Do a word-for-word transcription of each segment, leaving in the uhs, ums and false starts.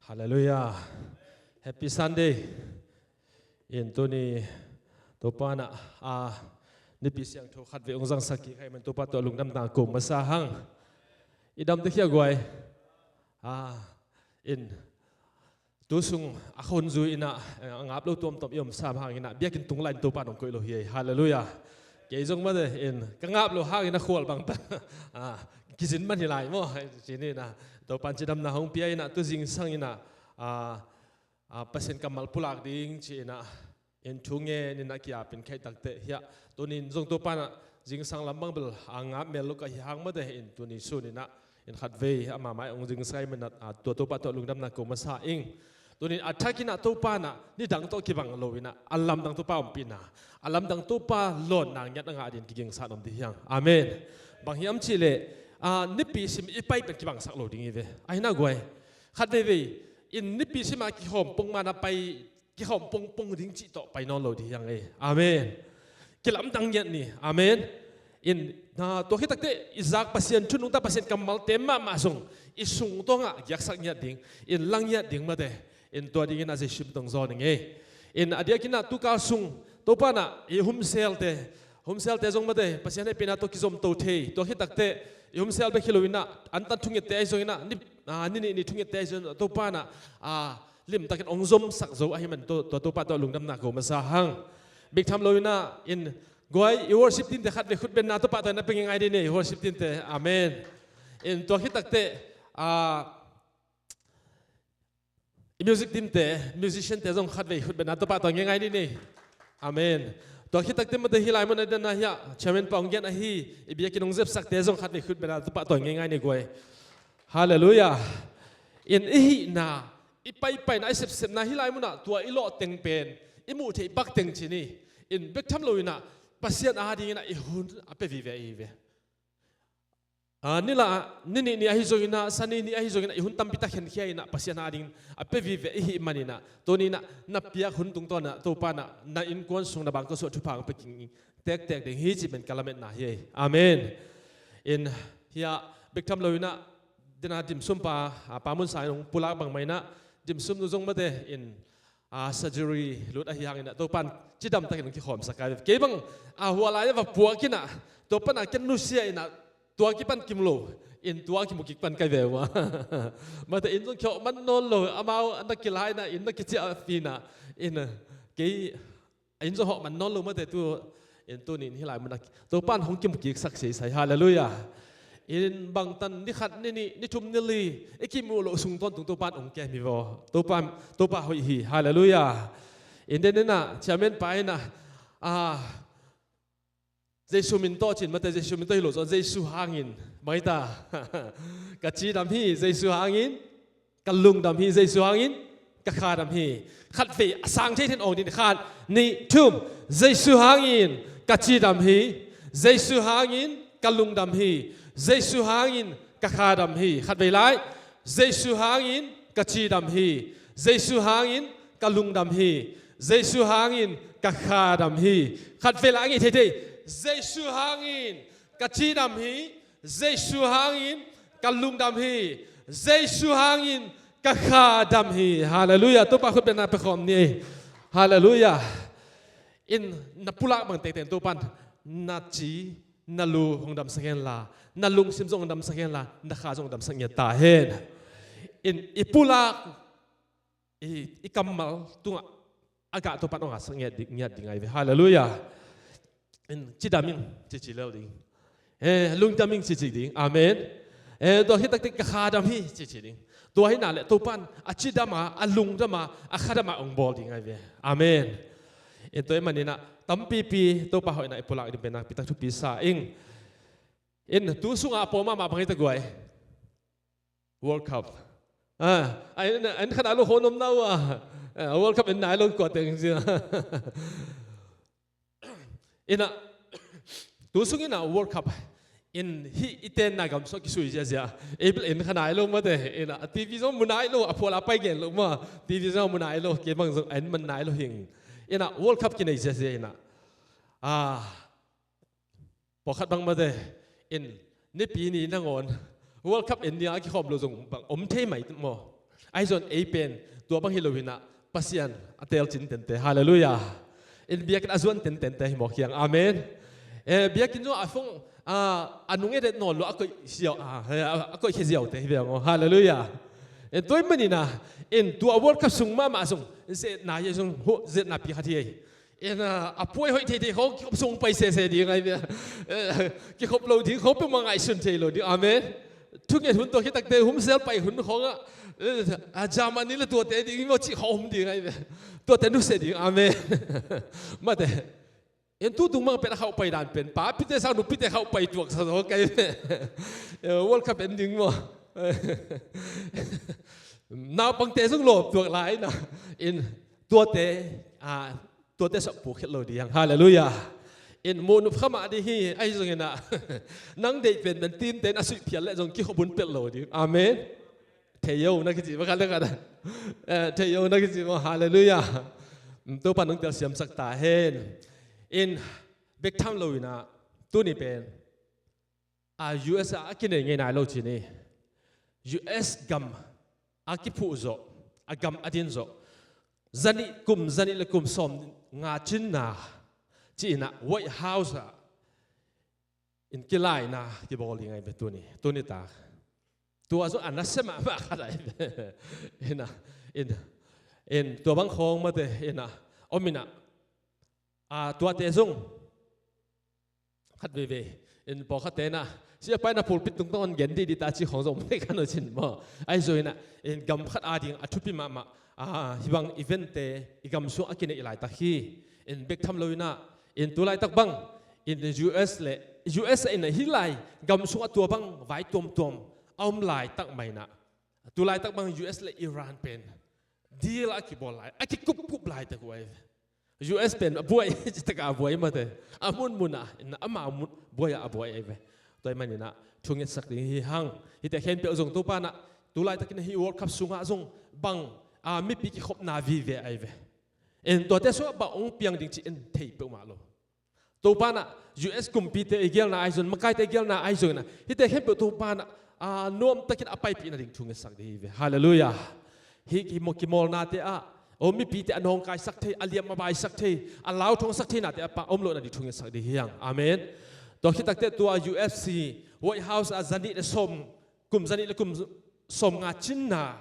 Halleluiah. Happy Sunday. In tuni Topa in ah, ah, Nipi siangtho khatvei hong zangsak kik ahih man Topa tawh lungdamna ko masa hang. I dam te khia guai. Ah, in tu sung a khon zui in ah, eh, a ngap lo tuamtuam i om sam hang in ah, biakinn tung lai in Topa in hong koih lo hi. Halleluiah. Kei zong mate in ka ngap lo hang in a khual bang ta. Ah, kizin man hi lai maw. Ci ni in ah, Topa in cidamna hong pia in ah, tu zingsang in ah, ah, ah, Pasian kammal pulak ding ci in ah, in thu ngen in ah ki-ap in khaih takteh hiah. Tunin zong Topa in ah zingsang lam bang bel a ngap mel lo ka hi hang mate in tuni sun in ah, in khatvei ama mai hong zingsang ahih man ah, ah, tua Topa tawh lungdamna ko masa ing. Tunin a thak in ah Topa in ah nidang tawh kibang lo in ah, a lamdang Topa ompihna, a lamdang Topa lawnna ngiat a ngah ding kigingsa in om ding hi hang. Amen. Bang hiam cih leh, ah, Nipi sim i pai pen kibangsak lo ding hi ve. Ahi na guai. Khatveivei in Nipi sim a kihawm pongman a pai, kihawm pongpong ding cih tawh pai nawn lo ding hi hang ei. Amen. Kilamdang ngiat ni. Amen. In, ah, tua khit takteh i zak Pasian thu nungta Pasian kammalte mahmah zong i sung tawngah giaksak ngiat ding, in lang ngiat ding mate. In tua dingin a Jesu min tawh hong zawn ing ei. In a diakin ah tukal sung Topa in ah i humselte, humselte zong mate Pasian hehpihna tawh kizom to thei. Tua khit takteh i humsel bek hi lo in ah, antan thungette ahi zongin ah, ni, ah, ni nih ni thungette ahi zongin ah, Topa in ah, ah, limtakin hong zomsak zo ahih man tua, tua Topa tawh lungdamna ko masa hang. Bik tham lo in ah, in guai, i worship teamte khatvei khutbenna Topa tawh na pia ngeingai ding ni, i worship teamte. Amen. In tua khit takteh, ah, i music teamte, musiciante zong khatvei khutbenna Topa tawh ngeingai ding ni. Amen. Tua khit takteh mate hih lai mun a dingin ah hiah chairman pa hong gen ahi, i biakinn hong zepsakte zong khatvei khutbenna Topa tawh ngeingai ni guai. Halleluiah. In i hihna, i paipaina, i sepsepna hih lai mun ah tua i lawh teng pen i muh theih bak teng ci ni. In bek tham lo in ah Pasian a dingin ah i hun a pia vive ahi ve. Ah, nila, ni nih ni ahi zongin ah, Sani ni ahi zongin ah, i hun tampi tak khenkhia in ah, Pasian a dingin a pia vive i hih manin ah, tuni in ah na piak hun tungtawn ah Topa in ah na innkuan sung na bangkua sungah thupha hong pia kik tektek ding hi cih pen ka lametna hi. Amen. In hiah bek tham lo in ah, dena dimsum pa, ah, Pa Mun Sa in hong pulak bangmah in ah, dimsum nu zong mate in, ah, surgery lut ahi hangin ah, Topa in cidam takin hong kikhawmsak kai ve. Kei bang, ah, hua lai a va puak in ah, tua pan ah ken nusia in ah, tua kipan kim lo, in tua kimu kik pan kai ve ua. Mate in zong khawh man nawn lo, amau na kilai in ah, in na kiciah pi in ah, in, ah, kei, in zong hawh man nawn lo mate tu, in tuni in hih lai mun ah Topa in hong kimu kiksak seisai. Halleluiah. In bangtan ni khat, ni nih, ni thum, ni li i kimuh loh sung tawntung Topa in hong kem hi vaw. Topa, Topa hoih hi. Halleluiah. In den in ah chairman pa in ah, ah, Jesu min tawh cin mate, Jesu min tawh hi lo zaw, Jesu hangin. Bang hi ta? Ka cidam hi, Jesu hangin. Ka lungdam hi, Jesu hangin. Ka kha dam hi. Khatvei a sang thei thei in awng ding, khat, nih, thum. Jesu hangin ka cidam hi. Jesu hangin ka lungdam hi. Jesu hangin ka kha dam hi. Khatvei lai. Jesu hangin ka cidam hi. Jesu hangin ka lungdam hi. Jesu hangin ka kha dam hi. Khatvei lai a ngeih thei thei. Jesu hangin ka cidam hi. Jesu hangin ka lungdam hi. Jesu hangin ka kha dam hi. Halleluiah. Topa khutbenna pia khawm ni. Halleluiah. In na pulak bang tektek in Topa in na ci, na lu hong damsak hen la, na lungsim zong hong damsak hen la, na kha zong hong damsak ngiat ta hen. In i pulak, i, i kammal tungah a gah Topa in hong ngahsak ngiat ding, ngiat ding ahi ve. Halleluiah. In cidam ing, cici lel ding. Eh, lungdam ing, cici ding. Amen. Eh, tua hi takte ka kha dam hi, cici ding. Tua hi na le Topa in a cidam a, a lungdam a, a kha dam a hong bawl ding ahi ve. Amen. In tua hi manin ah tampipi Topa hoihna i pulak ding pen nakpi tak thupi sa ing. In tu sungah a pawm mahmah bang hi ta guai. World Cup. Ah, a en, en kha nai lo khawng om na uh a. Ah, World Cup en nai lo kua teng zia. In ah, tu sung in ah World Cup. In hih i tenna gam sung kisui ziazia. April en kha nai lo mate. In ah, TV zong mu nai lo, a phual a pai gen lo ma. TV zong mu nai lo, kei bang zong en man nai lo hing. In ah, World Cup kinei ziazia in ah. Ah, pawlkhat bang mate in nipi ni nangawn World Cup en ni a kikhawm lo zong bang om thei mai maw? Ahi zong ei pen tua bang hi lo hinah Pasian a teel cin tente. Halleluiah. In biakinn a zuan tentente hi mawk hiang. Amen. Eh, biakinn zong a fong, ah, a nung edet nawn lo a koih ziau, ah, a koih khia ziaute hi ve maw. Halleluiah. In tua i maninah in tua World Cup sung mahmah zong zetna hi zong zetna pi khat hi ei. In, ah, a puai hoih theithei khawng kikhop sung pai sese ding ahi ve. Eh, kikhop lo ding khawng peuhmah ngaihsun thei lo ding. Amen. Thunget hun tua khitakte humsel pai hun khawngah, eh, a Germany le tuate ding maw cih khawng hum ding ahi ve. Tuate nusia ding. Amen. Mate. En tutung mang pen a khauh pai dan pen papite sang nupite khauh pai tuaksa zaw kai ve. Eh, World Cup en ding maw. Naupangte zong lawm tuak lai na. In tuate, ah, tuate sawh puk khet lo ding. Halleluiah. In muhnup khamah ding hi ahi zonginah nang deih penpen tinte in a suih phial leh zong kikhop hun pelh lo ding. Amen. Thei yo na kici maw khat le khat. Eh, thei yo na kici maw. Halleluiah. Topa nong telsiamsak ta hen. In bek tham loinah tuni pen a U S a a kinei ngei nai lo ci ni. U S gam a kiphuh zawh, a gam a din zawh, zanih kum, zanih le kum sawm nga cinna ci-inah White House ah in kilaina kibawl ding ahi ve tuni, tuni tak. Tua zong a nasia mahmah khat ahi ve. Inah, in, in tua bang khawng mate inah om inah, a, tuate zong khat veve in pawlkhatte inah siapa inah pulpit tungtawn gen dih dih ta ci khawng zong om thei khan uh cin maw. Ahi zong inah in gam khat ading a thupi mahmah, a, hibang eventte i gam sung a kineih laitak hi. In bek tham lo inah in tu laitak bang in U S le U S a inah hih lai gam sungah tua bang vai tuamtuam a om laitak mah inah tu laitak bang U S le Iran pen deal a kibawl lai, a kikupkup laitak uh ahi ve. U S pen a buai, citak a buai mate. A munmun ah, in ama mun, buai ah a buai ahi ve. Tua i maninah thungetsak ding hi hang. Hihte khempeuh zong Topa inah tu laitakin hih World Cup sungah zong bang, a, mipi kikhopna vive ahi ve. En tuate sungah bang hong piang ding ci en thei peuhmah lo. Topa inah U S kumpite i gelna ahi zong, makaite i gelna ahi zong inah hihte khempeuh Topa inah, a, nuamtakin a paipih nading thungetsak ding hi ve. Halleluiah. Hih kimawlnate ah om mipite a nawngkaisak thei, a liam a baisak thei, a lauthongsak thei nate a pang om loh nading thungetsak ding hi hang. Amen. Tua khitakte tua U F C White House ah zanih le sawm, kum zanih le kum sawm nga cinna,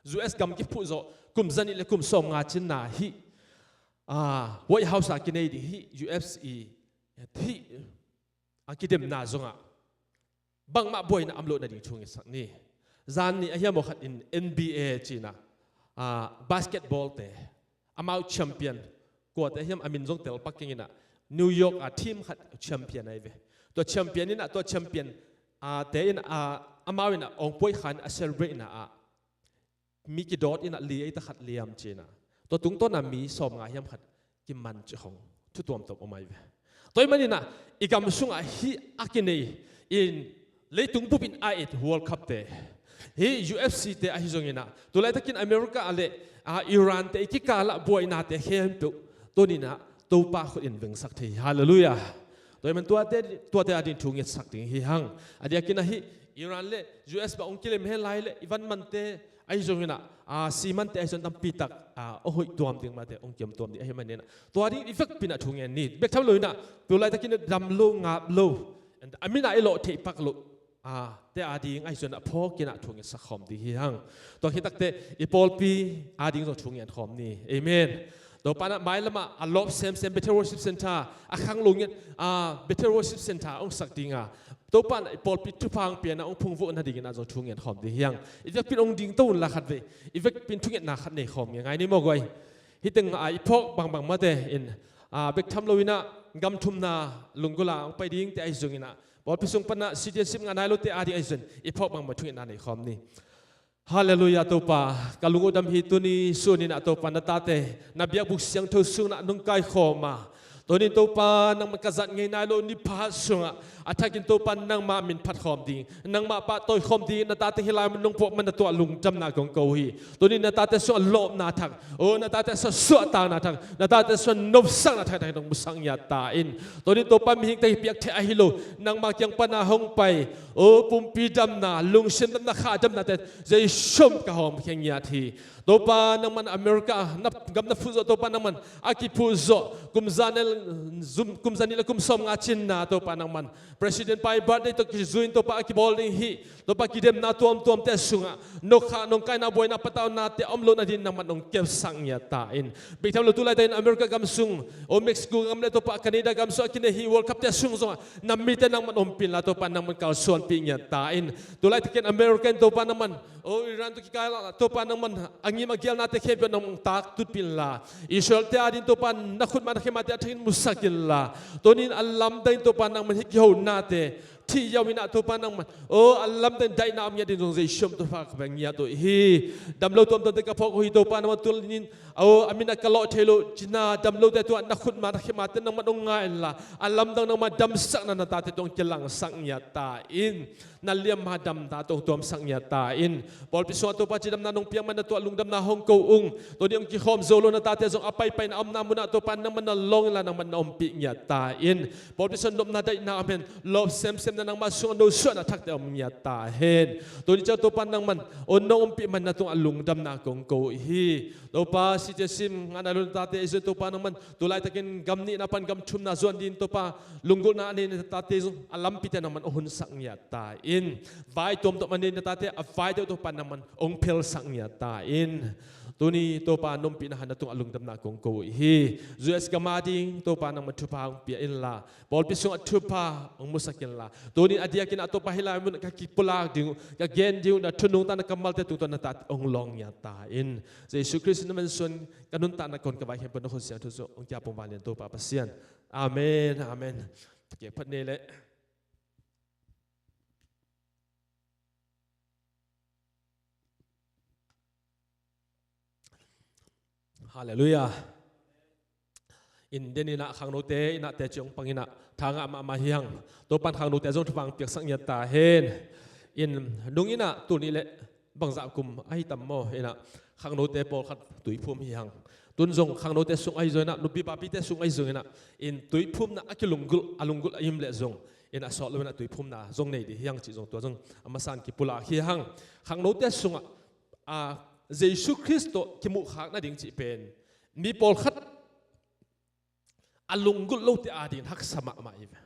U S gam kiphuh zawh kum zanih le kum sawm nga cinna hih, a, White House ah kinei ding hih U F C hih a kidemna zongah bangmah buaina om loh nading thungetsak ni. Zan ni a hiam aw khat in N B A cinah, a, basketball te amau champion kuate hiam a min zong telpak keng inah New York a team khat champion ahi ve. Tua champion inah tua champion, a, te inah, a, amau inah ong puai khan a celebrate inah a mi kidawt inah li eita khat liam cinah tua tungtawna mi sawm nga hiam khat kiman ci khong thu tuamtuam om ahi ve. Tua i maninah i gam sungah hih a kinei in leitung bupin a et World Cup te, hih U F C te ahi zonginah tu laitakin America a le, a, Iran te i kikalah buainate khempeuh tuninah Topa khut in vengsak thei hi. Halleluiah. Tua i man tuate, tuate ading thungetsak ding hi hang. A diakin ahi Iran le U S bang ong kilem hen lai le i van mante ahi zonginah, a, si mante ahi zong tampitak, a, ong hoih tuam ding mate ong kiam tuam ding ahi maninah tua ding i vekpinah thungen ni. Bek tham loinah tu laitakin dam lo ngap lo, a minah i lawh theihpak lo, a, te ading ahi zong a phawkinah thungetsak khawm ding hi hang. Tua khitakte i pawlpi ading zong thungen khawm ni. Amen. Topa inah mailamah a lawp semsem Bethel Worship Center a khang lo ngiat, a, Bethel Worship Center ong sak dinga Topa inah i pawlpi thupha ong pianah ong phungvuh nadingin a zong thungen khawm ding hi hang. I vekpin ong dingto unla khat vei i vekpin thungetna khat nei khawm nge ngai ni maw guai. Hih tengah i phawk bangbang mate in, a, bek tham loinah gam thumna lunggulh a ong pai dingte ahi zonginah pawlpi sung panah citizenship ngah nai lote ading ahi zong i phawk bangbang thungetna nei khawm ni. Halleluiah Topa, ka lung uh dam hi tuni suninah Topa na tate na biakbuk siangtho sunah nong kaikhawm a, tunin Topa nangmah ka zat ngei nai lo ni pha sungah A thakin Topa nangmah min phatkhawm ding, nangmah pahtawikhawm ding na tate hih lai mun nong puak man na tungah lungdamna kong ko hi. Tuni na tate sungah lawpna thak, o na tate sungah suahtakna thak, na tate sungah nopsakna thak, thak nong musak ngiat ta in. Tuni Topa mihingte hi piak thei ahi lo, nangmah kiang pana hong pai, o pumpi damna, lungsim damna, kha damnate Jesu min ka hawmkhia ngiat hi. Topa nangman America na gam na phuh zawh, Topa nangman a kiphuh zawh kum za nih le zum, kum za nih le kum sawmnga cinna Topa nangman President pa ii birthday tawh kizui in Topa a kibawl ding hih Topa kidemna tuamtuamte sungah nokha nong kaina buaina pataunate a om loh nading nangman hong kepsak ngiat ta in. Bek tham lo tu laitakin America gam sung, o Mexico gam le Topa Canada gam sung a kinei hih World Cup te sung zongah na mite nangman ompih inla Topa nangman kalsuanpih ngiat ta in. Tu laitakin America in Topa nangman, o Iran tawh kikailah Topa nangman a ngim a gialnate khempeuh nangman taktutpih inla, Israel te ading Topa na khutma na khe mahte a thakin musak inla, tuni in a lamdang in Topa nangman hih kihonate thih yau in ah Topa nangman, o a lamdang in daihna om ngiat ding zong Jesu min tawh Topa ka ngiat uh hi. Damlo tuamtuamte ka phawk uh hi Topa nangman, tuni in, o a min ah ka lawh thei loh cina damlote tungah na khutma na khe mahte nangman hong nga inla, a lamdang nangmah damsakna na tate tungah hong kilangsak ngiat ta in. Na liamma damna tawh hong tuamsak ngiat ta in. Pawlpi sungah Topa cidamna nong piak man na tungah lungdamna hong ko ung. Tuni hong kikhawm zo lo na tate zong a paipaina a omna munah Topa nangman na lawng inla nangman na ompih ngiat ta in. Pawlpi sungah nopna daihna om hen, lawp semsemna nangmah sungah nosuahna thakte om ngiat ta hen. Tuni ciang Topa nangman, o nong ompih man na tungah lungdamna kong ko hi. Topa site sim ngah nai lo na tate i zui Topa nangman tu laitakin gam nihna pan gam thumna zuan ding Topa lunggulhna a nei na tate zong a lampite nangman hong hunsak ngiat ta in. Vai tuamtuam a nei na tate a vaite uh Topa nangman hong phelsak ngiat ta in. Tuni Topa na ompihna han na tungah lungdamna kong ko uh hi. U S gam ading Topa nangman thupha hong pia inla, pawlpi sungah thupha hong musak inla, tuni a diakin ah Topa hih lai mun ka kipulak ding uh, ka gen ding uh na thu nungta na kammalte tungtawn na tate hong lawng ngiat ta in. Jesu Khrist na min suang ka nuntakna kon ka vai khempeuh na hun siangtho sungah hong kiap ung vanglian Topa Pasian. Amen, amen. Kek phat ni le. Halleluiah. In den in ah khangnote in ah teci hong pang in ah tha ngah mahmah hi hang. Topan khangnote zong thupha hong piaksak ngiat ta hen. In nung in ah tul nih le bangzah kum ahi tam maw in ah khangnote pawlkhat tuiphum hi hang. Tun zong khangnote sung ahi zong in ah nupi papite sung ahi zong in ah in tuiphumna a kilunggulh a lunggulh a im leh zong in a sawt lo in ah tuiphumna zong nei ding hi hang cih zong tua zong a masa in kipulak hi hang. Khangnote sungah a, Jesu Khrist tawh kimuhkhak nading cih pen mi pawlkhat a lunggulh lote adingin haksa mahmah hi ve.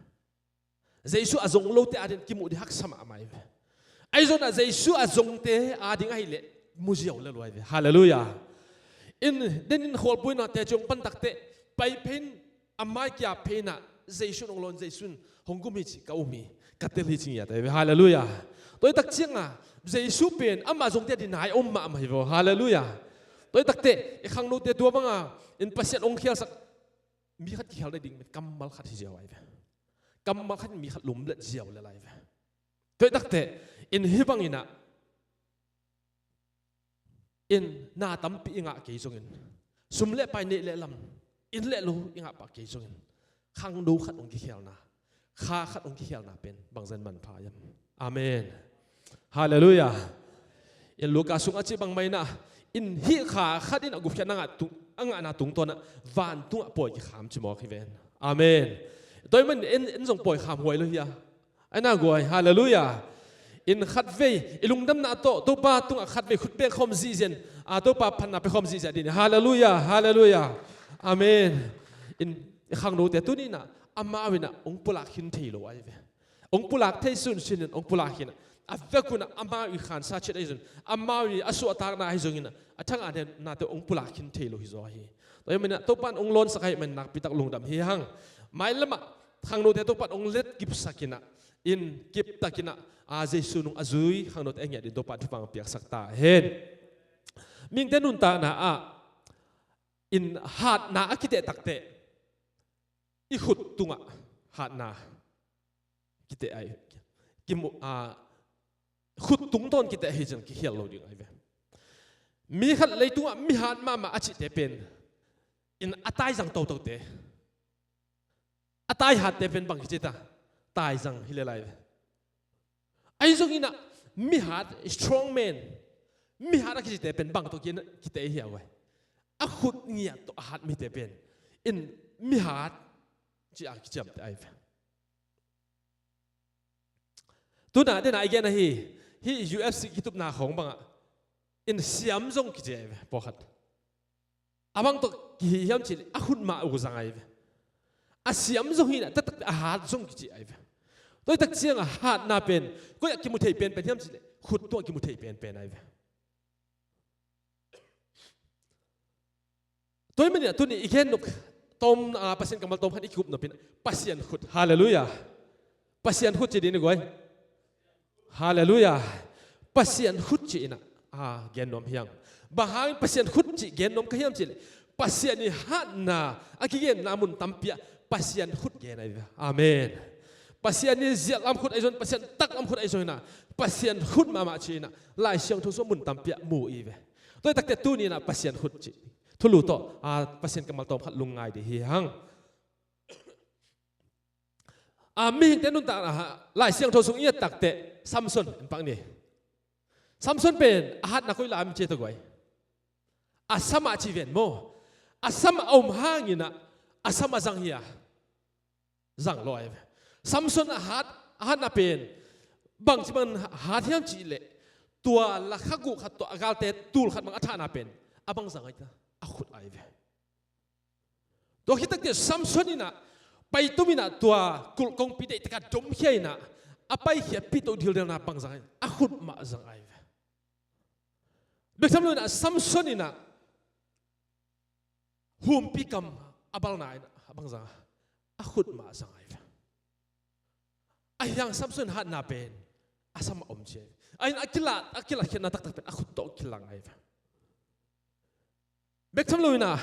Jesu a zong lote adingin kimuh ding haksa mahmah hi ve. Ahi zongin ah Jesu a zongte ading ahih leh mu ziau le luai ve. Halleluiah. In den in khualpui in ah teci hong pan takteh pai phei in a mai kia phei in ah Jesu in hong lawn, Jesu in hong gum hi cih ka um hi, ka tel hi ci ngiat ahi ve. Halleluiah. Tua hi tak ciangin Jesu pen ama zongte adingin nai om mahmah hi ve. Halleluiah. Tua hi takteh i khangnote tua bangin Pasian hong khialsak mi khat kikhial nading pen kammal khat hi ziau ahi ve. Kammal khat in mi khat lumlet ziau le lai ve. Tua hi takteh in hih bangin ah in na tampi i ngah kei zongin, sum le pai neih le lam, inn le lo i ngah pah kei zongin, khangno khat hong kikhialna, kha khat hong kikhialna pen bangzah in manpha hiam? Amen. Halleluiah. In Luka sungah a cih bangmah in ah in hih kha khat in a gupkhiatna ngah tung, a ngahna tungtawn ah vantungah pawi kikham ci mawk hi ven. Amen. Tua ahih manin en, en zong pawi kham huai lo hi a, a na guai. Halleluiah. In khatvei i lungdamna tawh Topa tungah khatvei khut beng khawm zihziah in, a, Topa phatna pia khawm zihziah ding. Halleluiah. Halleluiah. Amen. In i khangnote tuni in ah amau in ah hong pulak khin thei lo ahi ve. Hong pulak thei sunsun in hong pulak khin ah, a vekun ah amau i khansa ciat ahi zongin, amau i a suahtakna ahi zongin ah a thangah nate hong pulak khin thei lo hi zaw hi. Tua ahih manin ah Topa in hong lawnsak ahih manin nakpi tak lungdam hi hang. Mailamah khangnote Topa in hong letkipsak in ah, in kiptak in ah, a, Jesu nung a zui khangnote a ngiat ding Topa in thupha hong piaksak ta hen. Mihingte nuntakna ah in hatna a kiteh takteh i khut tungah hatna kiteh ahi, kimu, a, khut tungtawn kiteh ahi zongin kikhial lo ding ahi ve. Mi khat leitungah mi hat mahmah a cihte pen in a taizang totote, a taihatte pen bang kici ta? taizang hi lel lai ve. Ahi zongin ah mihat, strong man, mihat a kicite pen bang tawh ki, kite hi a guai? A khut ngiat tawh a hat mite pen in mihat ci a kiciamteh ahi ve. Tuna dena i gen ahi, hih U F C kitupna khawng bangah in siam zong kici ahi ve, pawlkhat. A bang tawh kihi hiam cihleh a khut mah uh zang ahi ve. A siam zong hi inah, taktak a hat zong kici ahi ve. Tua hi tak ciang a hatna pen koi ah kimu thei penpen hiam cihleh khut tungah kimu thei penpen ahi ve. Tua hi manin ah tuni i gen nop tawm, ah, Pasian kammal tawm khat i kikup nop in Pasian khut. Halleluiah. Pasian khut ci ding ni guai. Halleluiah. Pasian khut ci inah, ah, gen nuam hi hang. Bang hangin Pasian khut ci gen nuam ka hiam cihleh Pasian i hatna a kigenna mun tampi ah Pasian khut gen ahi ve. Amen. Pasian i ziahlam khut ahi zong, Pasian taklam khut ahi zong inah Pasian khut mahmah ci inah Lai Siangtho sung mun tampi ah mu i ve. Tua hi takte tuni inah Pasian khut ci thulu tawh, ah, Pasian kammal tawm khat lungngai ding hi hang. Ah, mihingte nuntakna, ah, Lai Siangtho sung i et takte Samson en pak ni. Samson pen a hatna koi lai ah om ci ta guai? A sam ah ci ven maw. A sam ah om hang inah a sam a zang hi a? Zang lo ahi ve. Samson a hat, a hatna pen bangci bangin hat hiam cihleh tua la kha guh khat tawh a galte tul khat bang a thahna pen a bang zang ahi ta? A khut ahi ve. Tua khit takte Samson inah paitum inah tua kulh kongpi deih takah domkhia inah a paikhiatpih tawh dildelna bang zang ahi? A khut mah zang ahi ve. Bek tham lo inah Samson inah humpi kam a balna inah a bang zang a? A khut mah zang ahi ve. Ahi hang Samson hatna pen a sam ah om ci ahi ve. Ahi inah a kilah, a kilah khiatna taktak pen a khut tawh kilang ahi ve. Bek tham lo inah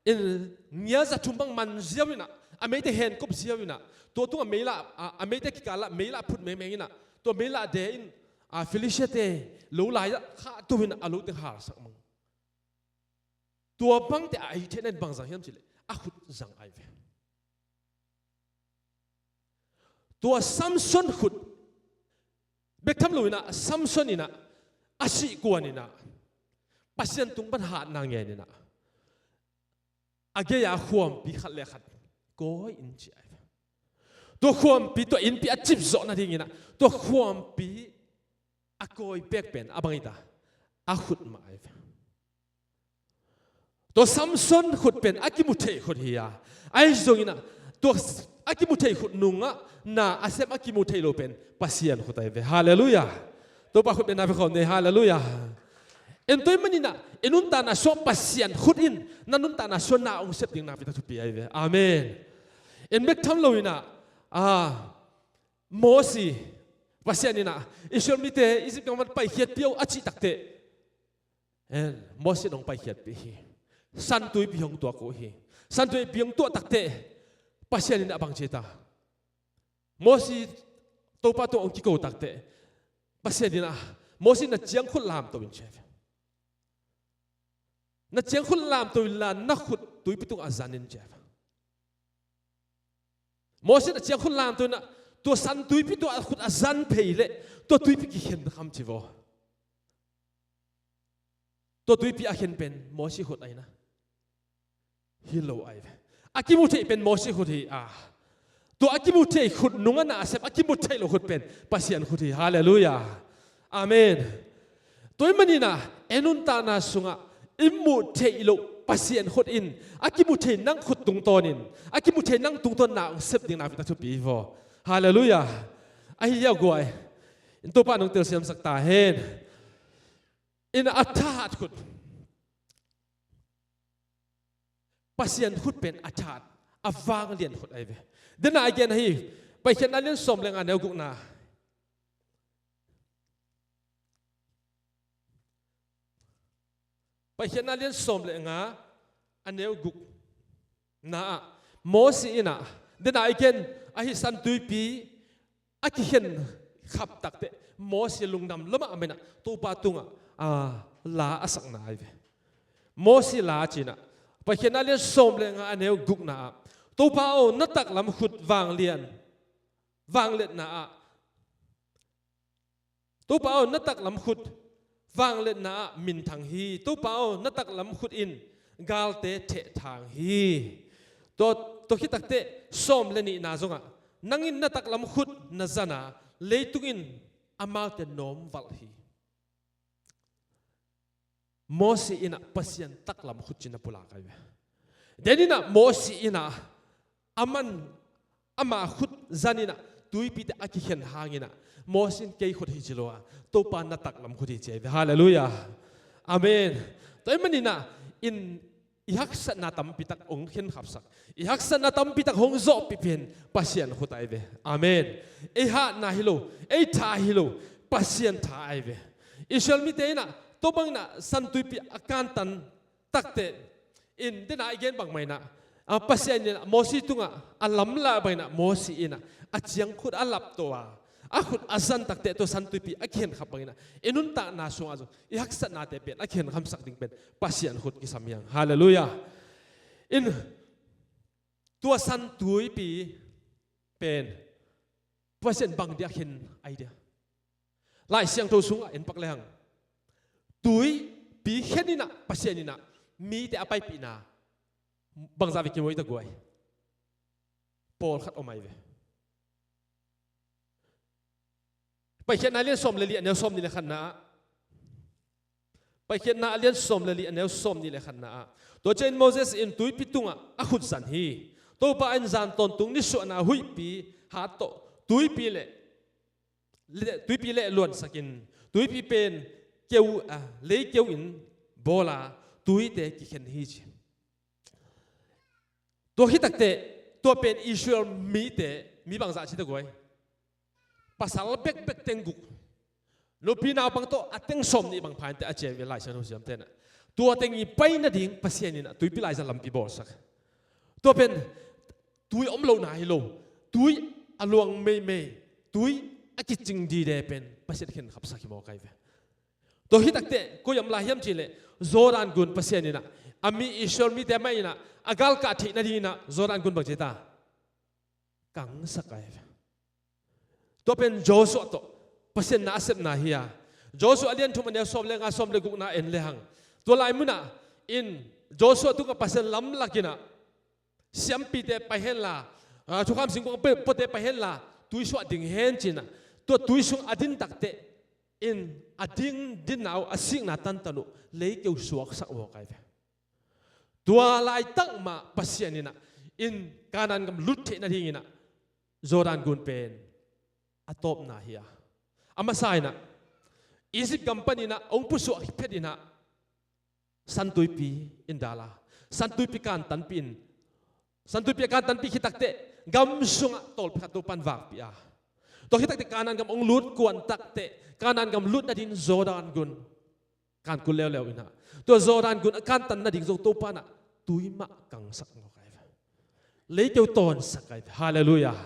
in ngia za thum bang man ziau inah a meite henkop ziau inah tua tungah meilah, a, a meite kikalah meilah phut mengmeng inah tua meilah de in, a, Filistiate lo lai ah khahto inah a lo teng halsak mang. Tua bangte a ei theihna in bang zang hiam cihleh a khut zang ahi ve. Tua Samson khut bek tham lo inah Samson inah a sih kuan inah Pasian tung pan hatna ngen inah a gei-a khuampi khat le khat kawi in ci ahi ve. Tua khuampi, tua innpi a cipzawh nading inah tua khuampi a kawi pek pen a bang hi ta? A khut mah ahi ve. Tua Samson khut pen a kimu thei khut hi a, ahi zong inah tua a kimu thei khut nungah na a sem a kimu thei lo pen Pasian khut ahi ve. Halleluiah. Topa khut pen na ve khawm ni. Halleluiah. En tua hi manin ah i nuntakna sungah Pasian khut in na nuntakna sungah na hong sep ding nakpi tak thupi ahi ve. Amen. En bek tham lo inah, ah, Mosi, Pasian inah Israel mite Egypt gam pan paikhiatpih o a cih takte, en, Mosi in hong paikhiatpih hi. San Tuipi hong tuak uh hi. San Tuipi hong tuah takte Pasian inah bang ci ta? Mosi Topa tungah hong kiko takte Pasian inah Mosi na ciangkhut lamto in ci ahi ve. Na ciangkhut lamto inla na khut tuipi tungah zan in ci ahi ve. Mosi na ciangkhut lamto inah tua San Tuipi tungah a khut a zan phei leh tua tuipi kikhen kham ci vaw. Tua tuipi a khen pen Mosi khut ahi na? Hi lo ahi ve. A kimu theih pen Mosi khut hi a, tua a kimu thei khut nungah na a sem a kimu theih lo khut pen Pasian khut hi. Halleluiah. Amen. Tua hi manin ah ei nuntakna sungah i muh theih loh Pasian khut in a kimu thei nang khut tungtawnin, a kimu thei nang tungtawn na hong sep ding nakpi tak thupi hi vaw. Halleluiah. Ahi hiau guai. In Topa nong telsiamsak ta hen. In a thahat khut, Pasian khut pen a thahat, a vanglian khut ahi ve. Dena a gen ahi, Paikhiatna lian sawm le nga neu gukna. Paikhiatna lian sawm le nga a neu gukna ah Mosi in ah, dena a gen ahi, San Tuipi a kikhen khap takteh Mosi lungdam lua mahmah in ah Topa tungah, a, la a sakna ahi ve. Mosi la ci-in ah, Paikhiatna lian sawm le nga a neu gukna ah, Topa aw, na taklam khut vanglian, vangliatna ah, Topa aw, na taklam khut vangliatna ah minthang hi. Topa aw, na taklam khut in galte thehthang hi. Tua, tua khit takteh sawm le nihna zongah, nang in na taklam khut na zan a, leitung in amaute nawmvalh hi. Mosi in ah Pasian taklam khut ci-in a pulak ahi ve. Den in ah Mosi in ah aman ama khut zan in ah tuipite a kikhen hangin ah Mosi in kei khut hi ci lo a, Topa na taklam khut hi ci ahi ve. Halleluiah. Amen. Tua ahih manin ah in i haksatna tampitak hong khenkhapsak, i haksatna tampitak hong zawhpih pen Pasian khut ahi ve. Amen. Ei hatna hi lo, ei tha hi lo, Pasian tha ahi ve. Israel mite in ah tua bangin ah San Tuipi a kantan takteh in, den a i gen bangmah in ah, a, Pasian in ah Mosi tungah a lamlak bangin ah Mosi in ah a ciangkhut a laptoh a, a khut a zan takteh tua San Tuipi a kikhenkhap bangin ah i nuntakna sungah zong i haksatnate pen a kikhenkhamsak ding pen Pasian khut kisam hi hang. Halleluiah. In, tua San Tuipi pen Pasian bang dia khen ahi dia? Lai Siangtho sungah en pak lehang, tuipi khen in ah Pasian in ah mite a paipihna bangzah vei kimu hi ta guai? Pawlkhat om ahi ve. Paikhiatna a lian sawm le li, a neu sawmnih le khatna ah. Paikhiatna a lian sawm le li, a neu sawmnih le khatna ah, tua ciangin Moses in tuipi tungah a khut zan hi. Topa in zan tawntung nisuahna huihpi hat tawh tuipi le, le, tuipi leh luansakin, tuipi pen keu, a, leikeu in bawl a, tuite kikhen hi ci. Tua khit takteh, tua pen Israel mite, mi bangzah ci ta guai? Pasal bekbek teng guk, nupi naupang tawh a teng sawmnih bang pha inteh a ci ahi ve Lai Siangtho siamte in ah. Tua teng i pai nading Pasian in ah tuipi laizang lampi bawlsak. Tua pen tui om lohna hi lo, tui a luang meimei, tui a kicing dide pen Pasian khenkhapsak hi mawk ahi ve. Tua khit takteh koi om lai hiam cih leh, Jordan gun Pasian in ah a mi Israel mite mah in ah a galkah theih nadingin ah Jordan gun bang ci ta? Kangsak ahi ve. Tua pen Joshua tawh Pasian na a sepna hi a, Joshua a lian thum, a neu sawm le nga, sawm le gukna en lehang, tua lai munah in Joshua tungah Pasian lamlak in ah siampite pai henla, a, thukham singkung a puate pai henla, tui sungah ding hen ci-in ah, tua tui sung a din takteh in a ding dinna uh, a sikna tantan uh leikeu suaksak mawk ahi ve. Tua laitak mah Pasian in ah in Kanaan gam lut theih nadingin ah Jordan gun pen a tawpna hi a, a masa in ah Egypt gam panin ah hong pusuah phet in ah San Tuipi in dal a, San Tuipi kantanpih in, San Tuipi a kantanpih khit takteh gam sungah tawlpi khat Topa in vakpih a, tua khit takteh Kanaan gam hong lut kuan takteh Kanaan gam lut nading Jordan gun kan kul leuleu in ah, tua Jordan gun a kantan nading zong Topa in ah tui mah kangsak mawk ahi ve. Leikeu tawnsak ahi ve. Halleluiah.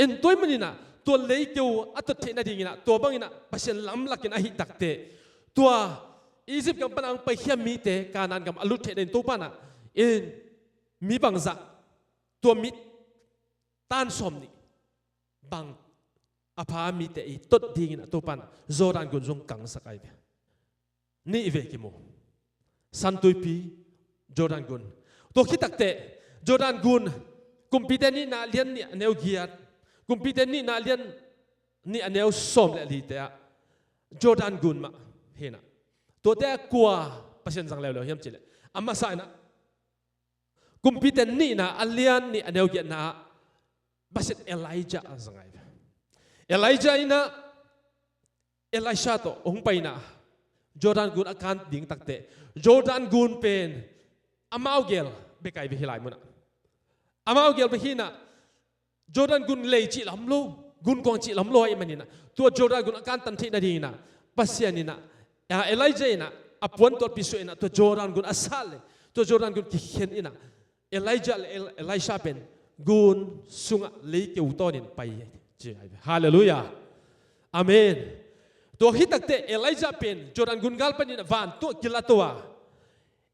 In tua ahih manin ah tua leikeu a tot theih nadingin ah tua bangin ah Pasian lamlak in ahih takteh, tua Egypt gam pan a hong paikhia mite Kanaan gam a lut theih nading Topa in ah in mi bangzah, tua mi tan sawmnih bang a pha mite i tot dingin ah Topa in ah Jordan gun zong kangsak ahi ve. Nih vei kimu. San Tuipi, Jordan gun. Tua khit takteh Jordan gun, Kumpite Nihna a lian nih, a neu giat, Kumpite Nihna a lian nih, a neu sawm le lite ah Jordan gun mah hi in ah, tuate ah kua Pasian zang leuleu hiam cih leh, a masa in ah Kumpite Nihna a lian nih, a neu giatna ah Pasian Elijah a zang ahi ve. Elijah in ah Elisha tawh hong pai in ah Jordan gun a kan ding takteh, Jordan gun pen amau gel bek ahi ve hih lai munah. Amau gel bek hi in ah, Jordan gun lei cih lam lo, gunkuang cih lam lo ahih manin ah, tua Jordan gun a kantan theih nadingin ah Pasian in ah, a, Elijah in ah a puan tualpi suah in ah tua Jordan gun a sat leh, tua Jordan gun kikhen in ah Elijah le El-, Elisha pen gun sungah leikeu tawnin pai ci ahi ve. Halleluiah. Amen. Tua khit takteh Elijah pen Jordan gun gal panin ah vantung ah kila to a,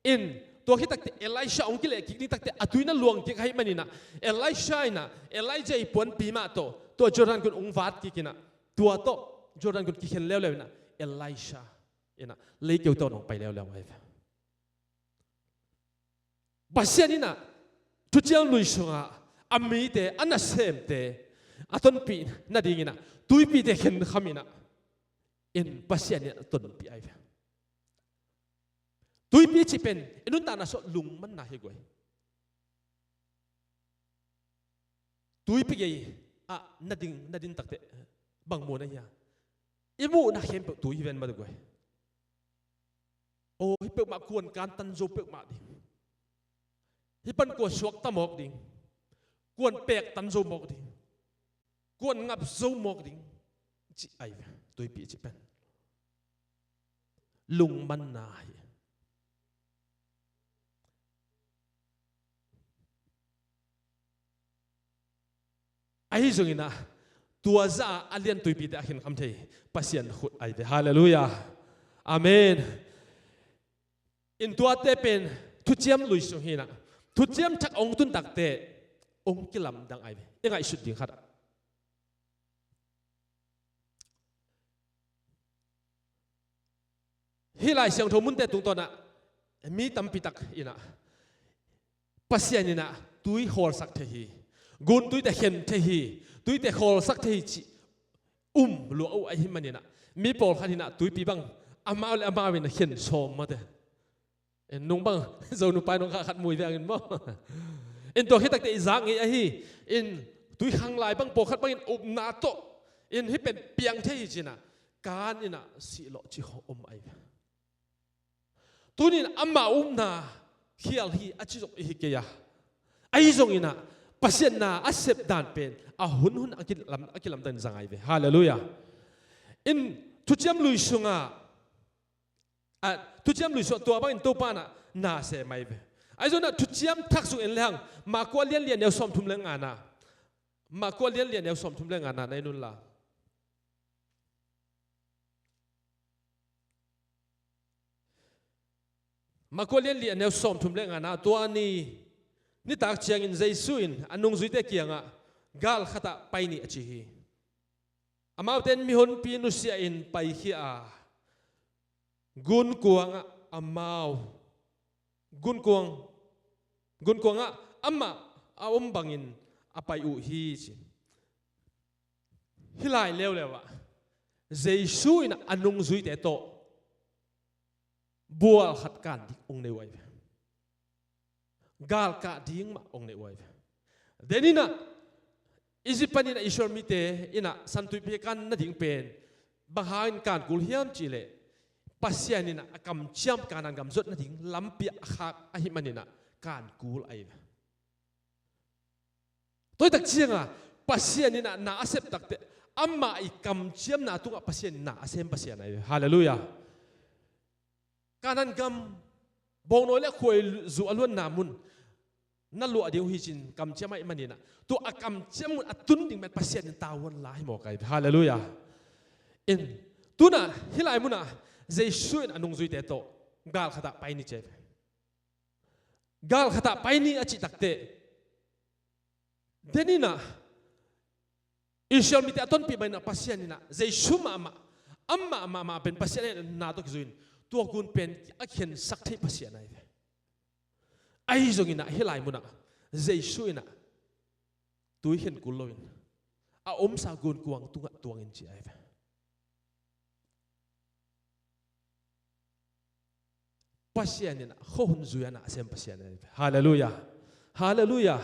in Tua khit takteh Elisha hong kileh kik ni takteh a tui na luang kik ahih maninah, Elisha inah Elijah i puanpi mah tawh tua Jordan gun hong vat kik inah, tua tawh Jordan gun kikhen leuleu inah, Elisha inah leikeu tawh hong pai leuleu ahi ve. Pasian inah thuciam lui sungah a mite, a nasemte a tonpih nadinginah tuipite khenkham inah, in Pasian inah tonpih ahi ve. Tuipi cih pen i nuntakna sungah lungmanna hi guai. Tuipi gei ah na ding, na din takteh bang muh na hia? I muhna khempeuh tui hi ven mah guai. Aw, hih peuhmah kuan kan tan zo peuhmah ding. Hih pan kuan suakta mawk ding. Kuan pek tan zo mawk ding. Kuan ngap zo mawk ding. Cih ahi ve, tuipi cih pen lungmanna hi. Ahi zonginah tua zah a lian tuipite a khenkham thei Pasian khut ahi ve. Halleluiah. Amen. In tuate pen thuciam lui sung hinah, thuciam thak hong tun takteh hong kilamdang ahi ve. I ngaihsut ding khat ah, hih Lai Siangtho munte tungtawnah mi tampi tak inah Pasian inah tui khawlsak thei hi, gun tuite khen thei hi, tuite khawlsak thei hi cih um lua uh ahih maninah, mi pawlkhat inah tuipi bang amau le amau inah khen sawm mate. In nung bang Zo nupa in hong khah khat mui vengin maw? In tua khit takteh i zak ngei ahi. In tui khang lai bang pawlkhat bangin upna tawh in hih pen piang thei hi cinah, kan inah sihlawh cih khawng om ahi ve. Tunin amah upna khial hi a ci zong i hi kei a, ahi zonginah Pasian na a sep dan pen a hunhun a kilam, a kilamdang zang ahi ve. Halleluiah. In thuciam lui sungah, a, thuciam lui sungah tua bangin Topa inah na sem ahi ve. Ahi zonginah thuciam thak sung en lehang Marku a lian li a neu sawmthum le ngana, Marku a lian li a neu sawmthum le ngana na en unla. Marku a lian li a neu sawmthum le ngana, tua ni nitak ciangin Jesu in a nungzuite kiangah, gal khatah pai ni a ci hi. Amaute in mihonpi nusia in paikhia a, gunkuangah amau, gunkuang, gunkuangah amah a om bangin a pai uh hi ci. Hih lai leuleu ah Jesu in a nungzuite tawh bual khat kan ding hong nei uh ahi ve. Galkah ding mah hong nei uh ahi ve. Deninah Egypt paninah Israel mite inah Santuipi kan nading pen bang hangin kan kul hiam cihleh, Pasian inah a kamciam Kanaan gam zuat nading lampi ah a khak ahih maninah kan kul ahi ve. Tuaitak cianga Pasian inah na a sep takteh, amah i kamciamna tungah Pasian in na a sem Pasian ahi ve. Halleluiah. Kanaan gam bawngnawi le khuaizu a luanna mun na luah ding uh hi cin kamciam ahih maninah, tua a kamciam mun a tun ding pen Pasian in tavuan la hi mawk ahi ve. Halleluiah. In tunah hih lai munah Jesu in a nungzuite tawh gal khatah pai ni ci ahi ve. Gal khatah pai ni a cih takteh, deninah Israel mite a tonpih maninah Pasian inah Jesu mahmah, amah mahmah pen Pasian inah na tawh kizui in tua gun pen a kikhensak thei Pasian ahi ve. Ahi zonginah hih lai munah Jesu inah tui khen kul loin a omsa gunkuang tungah tuangin ci ahi ve. Pasian inah khuahun zui a na a sem Pasian ahi ve. Halleluiah. Halleluiah.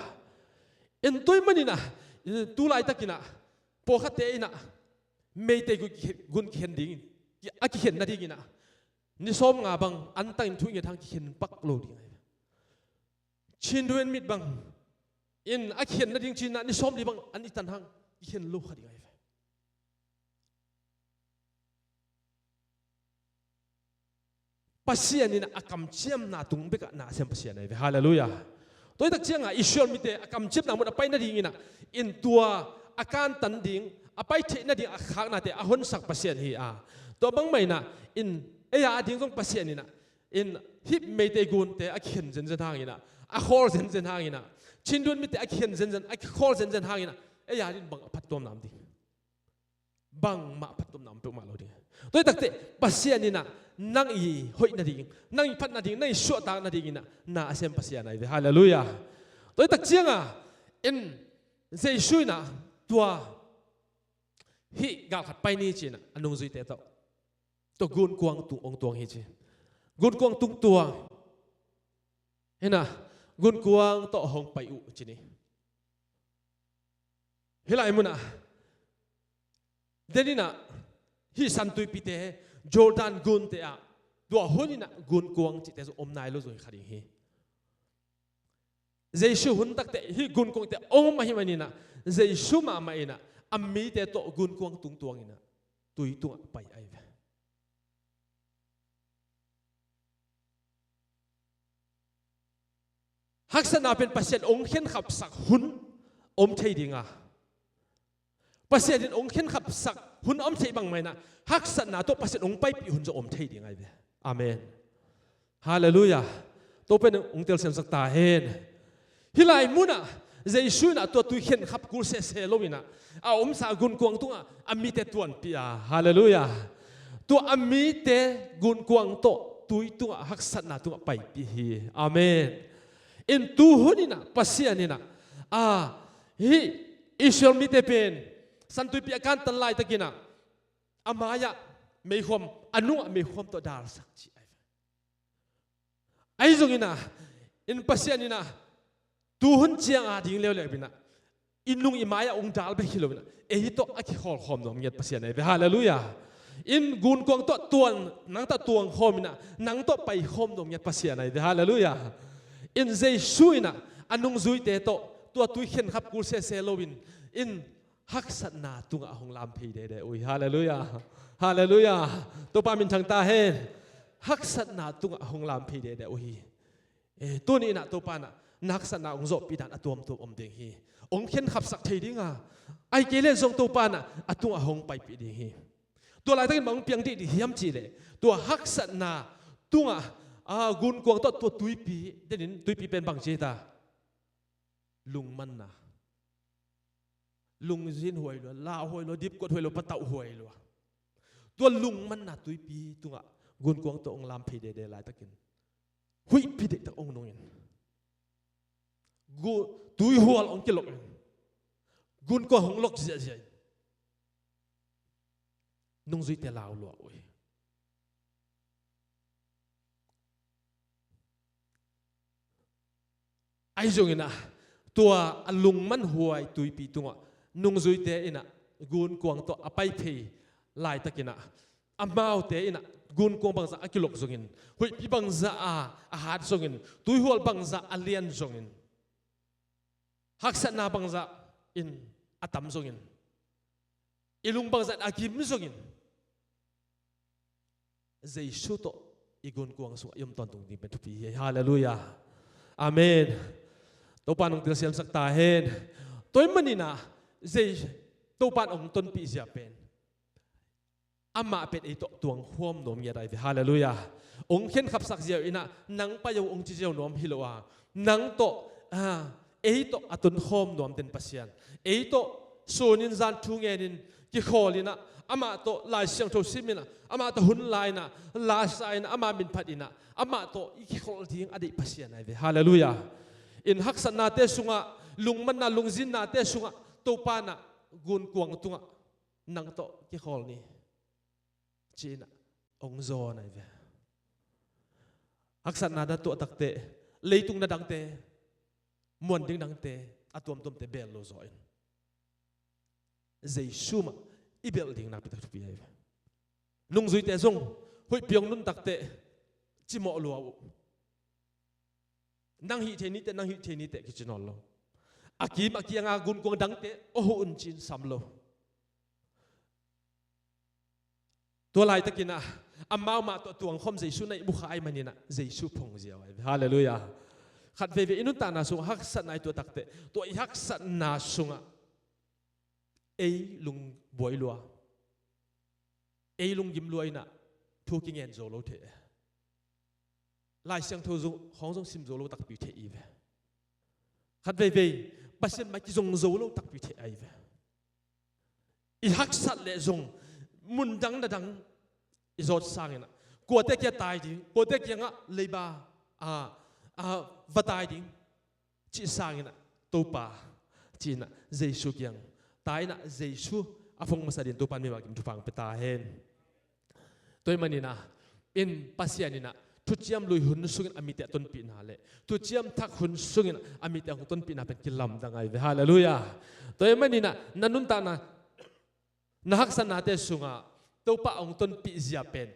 In tua ahih maninah tu laitakinah pawlkhatte inah Meitei gun kikhen, gun kikhen dingin, a kikhen nadinginah ni sawmnga bang antangin thu i nget hang kikhen pak lo ding ahi ve. Chin Duan mit bang in a kikhen nading cinah ni sawmli bang an i tan hang kikhen lo kha ding ahi ve. Pasian inah a kamciamna tung bekah na a sem Pasian ahi ve. Halleluiah. Tuaitak cianga Israel mite a kamciamna mun a pai nadinginah in tua a kantan ding, a pai theih nading a khaknate a honsak Pasian hi a, tua bangmah inah in ei a ding zong Pasian inah in hih meite gunte a kikhen zenzen hanginah, a khawl zenzen hanginah, Chindwin mite a kikhen zenzen, a kikhawl zenzen hanginah, ei a din bang a phattuam nam ding? Bangmah phattuam nam peuhmah lo ding. Tua hi takteh Pasian inah nang i hoih nading, nang i phat nading, nang i suahtak nadinginah na a sem Pasian ahi ve. Halleluiah. Tua hi tak cianga in Jesu inah tua hih galkhat pai ni cinah a nungzuite tawh tua gunkuang tung hong tuang hi ci. Gunkuang tung tuang inah gunkuang tawh hong pai uh ci ni. Hih lai munah deninah hih San Tuipite, Jordan gunte ah tua huninah gunkuang cihte zong om nai lo zong hi kha ding hi. Jesu hun takteh hih gunkuangte om ahih maninah Jesu mahmah inah a mite tawh gunkuang tung tuanginah tui tungah pai ahi ve. Haksatna pen Pasian hong khenkhapsak hun om thei dinga, Pasian in hong khenkhapsak hun om thei bangmah inah haksatna tawh Pasian hong paipih hun zong om thei ding ahi ve. Amen. Halleluiah. Topa in hong telsiamsak ta hen. Hih lai munah Jesu inah tua tui khenkhap kul sese loinah a omsa gunkuang tungah a mite tuanpih a, halleluiah, tua a mite gunkuang tawh tui tungah haksatna tungah paipih hi. Amen. In tu huninah Pasian inah a hih Israel mite pen San Tuipi a kantan laitakinah a mai-ah meikhuam, a nungah meikhuam tawh dalsak ci ahi ve. Ahi zonginah in Pasian inah tu hun cianga ding leuleu inah i nung i mai-ah hong dal bek hi loinah ei tawh a kikhawlkhawm nuam ngiat Pasian ahi ve. Halleluiah. In gunkuang tawh tuang, nang tawh tuangkhawm inah nang tawh paikhawm nuam ngiat Pasian ahi ve. Halleluiah. In Jesu inah a nungzuite tawh tua tui khenkhap kul sese loin in haksatna tungah a hong lam phei dede uh hi. Halleluiah. Halleluiah. Topa minthang ta hen. Haksatna tungah a hong lam phei dede uh hi. Eh, tuni inah Topa inah na haksatna hong zawhpih dan a tuamtuam om ding hi. Hong khenkhapsak thei dinga, ahih kei leh zong Topa inah a tungah hong paipih ding hi. Tua laitakin bang hong piang dih ding hiam cihleh tua haksatna tungah a gunkuang tawh tua tuipi denin tuipi pen bang ci hi ta? Lungmanna. Lungzin huai lua, lau huai lua, dipkuat huai lua, patauh huai lua. Tua lungmanna tuipi tungah gunkuang tawh hong lam phei dede laitakin huihpi deihtak hong nungin gu-, tuihual hong kilok in gunkuang hong lok ziahziah in nungzuite lau lua uh hi. Ahi zonginah tua a lungman huai tuipi tungah nungzuite inah gunkuang tawh a pai phei laitakinah amaute inah gunkuang bangzah a kilok zongin, huihpi bangzah a, a hat zongin, tuihual bangzah a lian zongin, haksatna bangzah in a tam zongin, i lung bangzah in a gim zongin, Jesu tawh i gunkuang sungah i om tawntung ding pen thupi hi. Halleluiah. Amen. Topa in hong telsiamsak ta hen. Tua ahih maninah Jei-, Topa in hong tonpih zia pen amah pen ei tawh tuangkhawm nuam ngiat ahi ve. Halleluiah. Hong khenkhapsak ziau inah nang pai o hong ci ziau nuam hi lo a, nang tawh, a, ei tawh a tonkhawm nuam den Pasian, ei tawh sunin zan thu ngenin kikhawl inah, amah tawh Lai Siangtho sim inah, amah tawh hun la inah, la sa inah, amah min phat inah, amah tawh i kikhawl ding a deih Pasian ahi ve. Halleluiah. In haksatnate sungah, lungmanna lungzinnate sungah Topa inah gunkuang tungah nang tawh kikhawl ni ci inah hong zawn ahi ve. Haksatna na tuah takteh leitung na dangte, muan ding dangte a tuamtuamte bel lo zaw in Jesu mah i belh ding nakpi tak thupi ahi ve. Nungzuite zong huihpi hong nuntakteh cimawh lua uh. Nang hih thei niteh, nang hih thei niteh kici nawn lo. A kim a kianga gunkuang dangte aw huh un ci-in sam lo. Tua laitakinah amau mah tawh tuangkhawm Jesu na ihmu kha ahih maninah Jesu phongziau ahi ve. Halleluiah. Khat veivei i nuntakna sungah haksatna i tuah takteh tua i haksatna sungah ei lungbuai lua, ei lunggim lua inah thu kingen zo lo thei. Lai Siangtho zong, khawng zong sim zo lo takpi thei i ve. Khat veivei Pasian mai kizong zo lo takpi thei a i ve. I haksat leh zong mundang nadang i zawt sanginah kuate kia tai ding, kuate kiangah leiba a, a va tai ding cih sanginah Topa cihinah Jesu kiang tai inah Jesu a phong masa din Topa in mimal kim thupha hong pia ta hen. Tua ahih maninah in Pasian inah thuciam lui hun sungin a mite a tonpihna le thuciam thak hun sungin a mite hong tonpihna pen kilamdang a i ve. Halleluiah. Tua ahih maninah na nuntakna, na haksatnate sungah Topa hong tonpih zia pen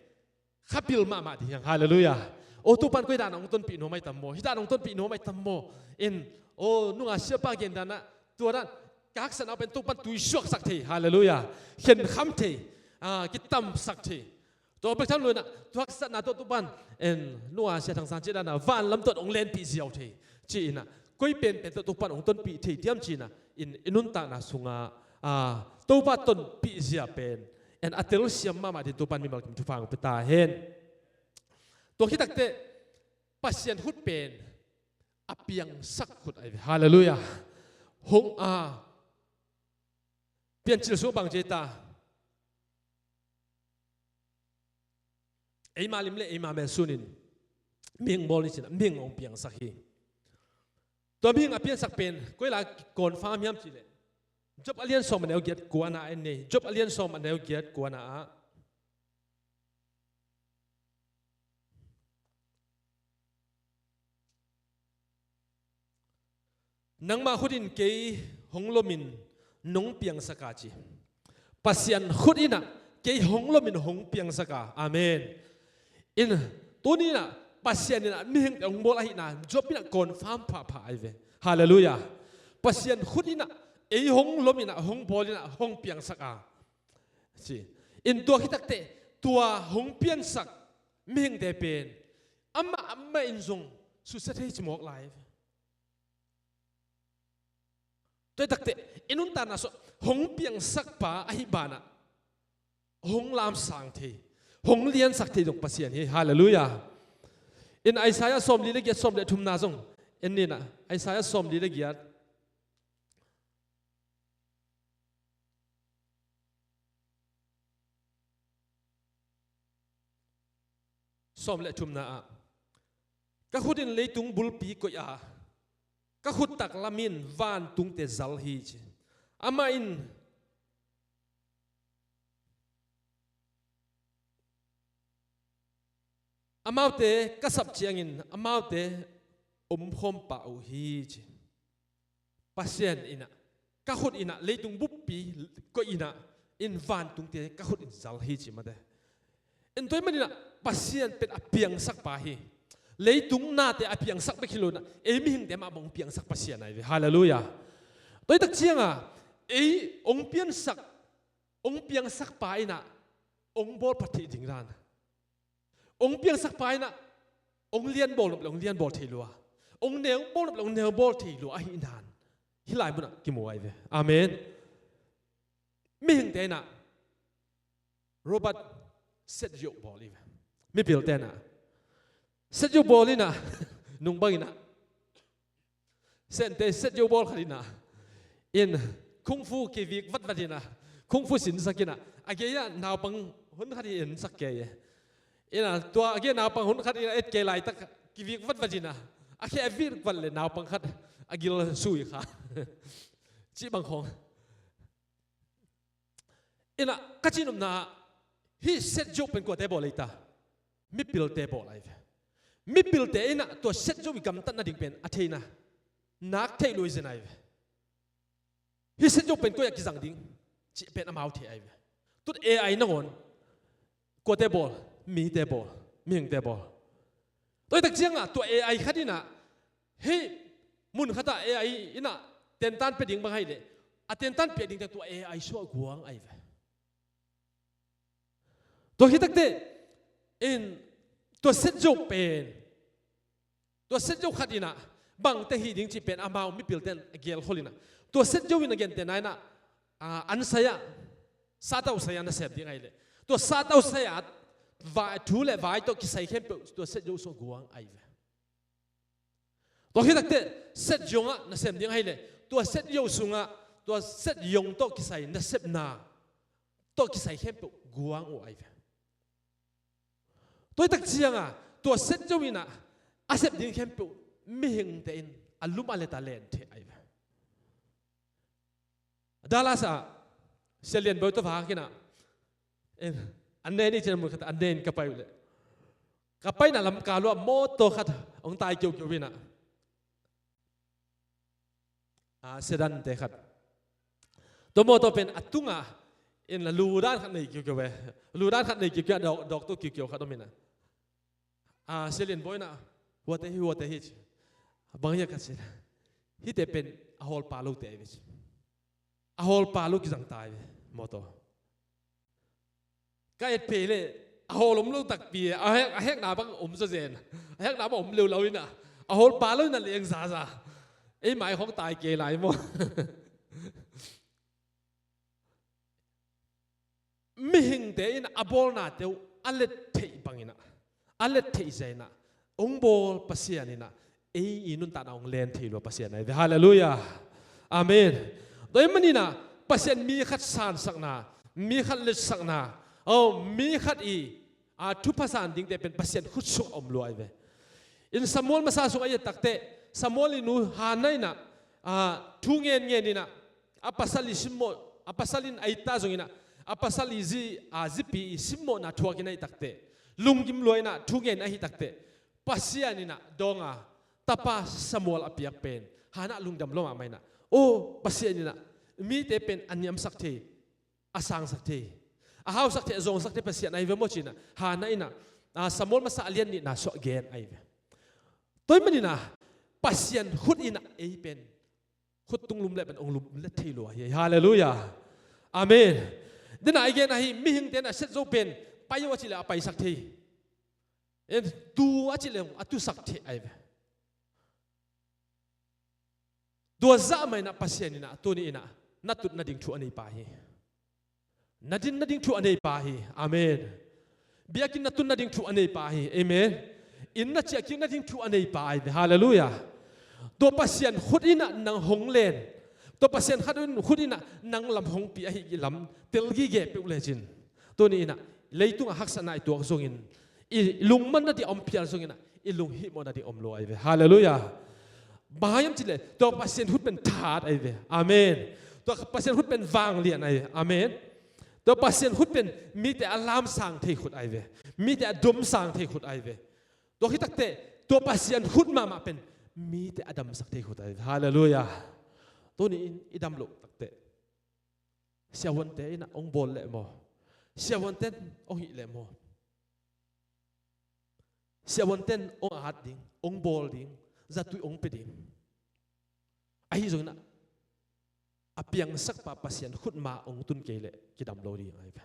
khabil mahmah ding hiang. Halleluiah. O, Topa in koi dan hong tonpih nuam ai tam maw, hih dan hong tonpih nuam ai tam maw. In, o, nunga siapa gen danah tua dan ka haksatna pen Topa in tuisuaksak thei. Halleluiah. Khenkham thei, a, kitamsak thei. Tua bek tham lo inah tua haksatna tawh Topa in, en, Noah, Sia Thang Sang cih danah vanlam tawh hong lenpih ziau thei. Ci inah koi penpen tawh Topa in hong tonpih thei diam ci inah in i nuntakna sungah, a, Topa tonpih zia pen en a telsiam mahmah din Topa in mimal kim thupha hong pia ta hen. Tua khit takteh Pasian khut pen a piangsak khut a i ve. Halleluiah. Hong a, Piancil sung bang ci ta, eima lim le eima mel sunin mihing bawl ni cinah mihing hong piangsak hi. Tua mihing a piangsak pen koi lai confirm hiam cihleh Job a lian sawm a neu giat kuana en nei. Job a lian sawm a neu giat kuana ah, "Nangmah khut in kei hong lomin nong piangsak a," ci. Pasian khut inah kei hong lomin hong piangsak a. Amen. In, tuni inah Pasian inah mihingte hong bawl ahihna Job inah confirm phahphah a i ve. Halleluiah. Pasian khut inah ei hong lom inah hong bawl inah hong piangsak a, ci. In, tua khit takteh tua hong piansak mihingte pen amah amah in zong susia thei ci mawk lai. Tua hi takteh i nuntakna sungah hong piangsak pa ahi banah hong lamsang thei, hong liansak thei zong Pasian hi. Halleluiah. In, Isaiah sawmli le giat, sawm le thumna zong en ni inah, Isaiah sawmli le giat, sawm le thumna ah, "Ka khut in leitung bulpi koih a, ka khut taklam in vantungte zal hi," ci. "Amah in amaute ka sap ciangin amaute omkhawm pah uh hi," ci. Pasian inah, "Ka khut inah leitung buppi koih inah, in vantungte ka khut in zal hi," ci mate. In, tua ahih maninah Pasian pen a piangsak pa hi. Leitung nate a piangsak bek hi lo inah ei mihingte mah bang hong piangsak Pasian a i ve. Halleluiah. Tua hi tak cianga ei hong piansak, hong piangsak pa inah hong bawl phat theih ding dan, hong piangsak pa inah hong lian bawl nop le hong lian bawl thei lua, hong neu bawl nop le hong neu bawl thei lua ahihnan hih lai munah kimu a i ve. Amen. Mihingte inah robot set yoh bawl i ve. Mipilte inah set yoh bawl inah nung bang inah Sente set yoh bawl khat inah, in, kung fu kivik vatvat inah, kung fu sinsak inah, a gei-ah naupang hun khat hi ensak kei e. Inah tua a gei-ah naupang hun khat inah et kei laitak kivik vatvat inah, a khe a vik vat le naupang khat a gil sui kha. Cih bang khawng. Inah ka cih nopna ah hih set yoh pen kuate bawl ei ta? Mipilte bawl a i ve. Mipilte inah tua set yoh i gamtat nading pen a theihna nak theih lua i zen a i ve. Hih set yoh pen koi-ah kizang ding cih pen amau thei a i ve. Tut A I nangawn kuate bawl? Mite bawl, mihingte bawl. Tua hi tak ciangah tua A I khat inah hih mun khatah A I inah tentan pia ding bang ahih leh a tentan piak dingte tua A I suah guang a i ve. Tua hi takteh in tua set yoh pen, tua set yoh khat inah bangte hih ding cih pen amau mipilte in a gelkhol inah tua set yoh in a gentehna inah, a, an sai-ah, satau sai-ah nasep ding ahih leh tua satau sai-ah vai, thu le vai tawh kisai khempeuh tua set yo sungah guang ahi ve. Tua khit takteh set yong ah na sem ding ahih leh tua set yo sungah, tua set yong tawh kisai nasepna tawh kisai khempeuh guang uh ahi ve. Tua hi tak ciangah tua set yo in ah a sep ding khempeuh mihingte in a lum a let a len thei ahi ve. Dallas ah Sia Lian Boi tawh vak in ah, en, an nen i cin a mun khat an nen ka pai uh leh, ka paina lam kal uh ah mawtaw khat hong tai kiukiu in ah, a, sedan te khat. Tua mawtaw pen a tungah in la ludan khat nei kiukiu ve. Ludan khat nei kiukiu ah dawk, dawk tu kiukiu khat om in ah, a, Sia Lian Boi in ah, huate hi, huate hi ci. Bang hia ka ci. Hihte pen a hawlpa lote ahi ve ci. A hawlpa lo kizang ta ahi ve mawtaw. Ka et phei leh a hawl om lo takpi, a hek, a hekna bang om zazen. A hekna bang om leuleu in ah, a hawlpa lo in ah leng zaza. Ei mai khawng tai kei lai maw. Mihingte in a bawlnate uh a let theih bang in ah, a let theih zia in ah hong bawl Pasian in ah ei i nuntakna hong len thei lua Pasian ahi ve. Halleluiah. Amen. Tua ahih manin ah Pasian mi khat sansakna, mi khat letsakna, aw, mi khat i, a, thupha san dingte pen Pasian khut sungah om lua ahi ve. In Samuel masa sungah i et takteh, Samuel i nu Hannah in ah, a, thu ngenngen in ah, a pasal i simmawh, a pasal in a it ta zongin ah, a pasal i zi, a, zipi i simmawhna thuak in ahih takteh, lunggim lua in ah thu ngen ahih takteh, Pasian in ah dawng a, tapa Samuel a piak pen Hannah lungdam lua mahmah in ah, aw, Pasian in ah mite pen a niamsak thei, a sangsak thei, a hausak thei, a zawngsak thei Pasian ahi ve maw ci in ah Hannah in ah, a, Samuel masa a lian nihna sungah gen ahi ve. Tua ahih manin ah Pasian khut in ah ei pen khut tung lum leh pen hong lum let thei lua hi. Halleluiah. Amen. Dena i gen ahi, mihingte in a set zo pen pai o a cih leh a paisak thei, en, tu a cih leh a tusak thei ahi ve. Tua zah mah in ah Pasian in ah tuni in ah na tut nading thu a nei pa hi. Na din nading thu a nei pa hi. Amen. Biakinn na tun nading thu a nei pa hi. Amen. Inn na ciah kik nading thu a nei pa ahi ve. Halleluiah. Tua Pasian khut in ah nang hong len, tua Pasian khat in, khut in ah nang lam hong pi ahih lam tel gige peuh lecin, tuni in ah leitungah haksatna i tuak zongin, i lungman nading a om phial zongin ah i lunghihmawh nading om lo ahi ve. Halleluiah. Bang hang hiam cih leh tua Pasian khut pen thahat ahi ve. Amen. Tua Pasian khut pen vanglian ahi ve. Amen. Tua Pasian khut pen mite a lamsang thei khut ahi ve. Mite a domsang thei khut ahi ve. Tua khit takteh tua Pasian khut mahmah pen mite a damsak thei khut ahi ve. Halleluiah. Tuni in i dam loh takteh siavuante in ah hong bawl leh maw, siavuante in hong hih leh maw, siavuante in hong at ding, hong bawl ding, zatui hong pia ding, ahi zongin ah a piangsak pa Pasian khut ma hong tun kei leh kidam lo ding ahi ve.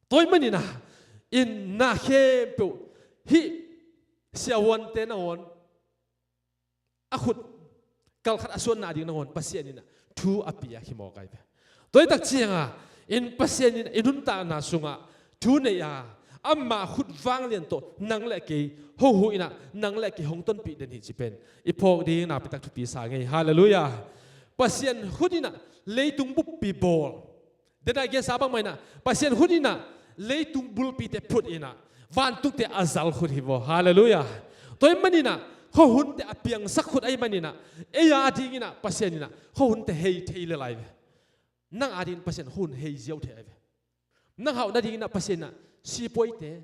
Tua ahih manin ah in na khempeuh hih siavuante nangawn a khut kalkhat a suan nading nangawn Pasian in ah thu a piak hi mawk ahi ve. Tua hi tak ciangah in Pasian in ah i nuntakna sungah thu nei a, amah khut vanglian tawh nang le kei hohuh in ah nang le kei hong tonpih den hi cih pen i phawk ding nakpi tak thupi sa ngei. Halleluiah. Pasian khut in ah leitung buppi bawl. Dena i gensa bangmah in ah Pasian khut in ah leitung bulpite phut in ah vantungte a zal khut hi vaw. Halleluiah. Tua ahih manin ah khuahunte a piangsak khut ahih manin ah ei a dingin ah Pasian in ah khuahunte hei thei lel ahi ve. Nang a dingin Pasian khuahun hei ziau thei ahi ve. Nang hauh nadingin ah Pasian in ah sipuaite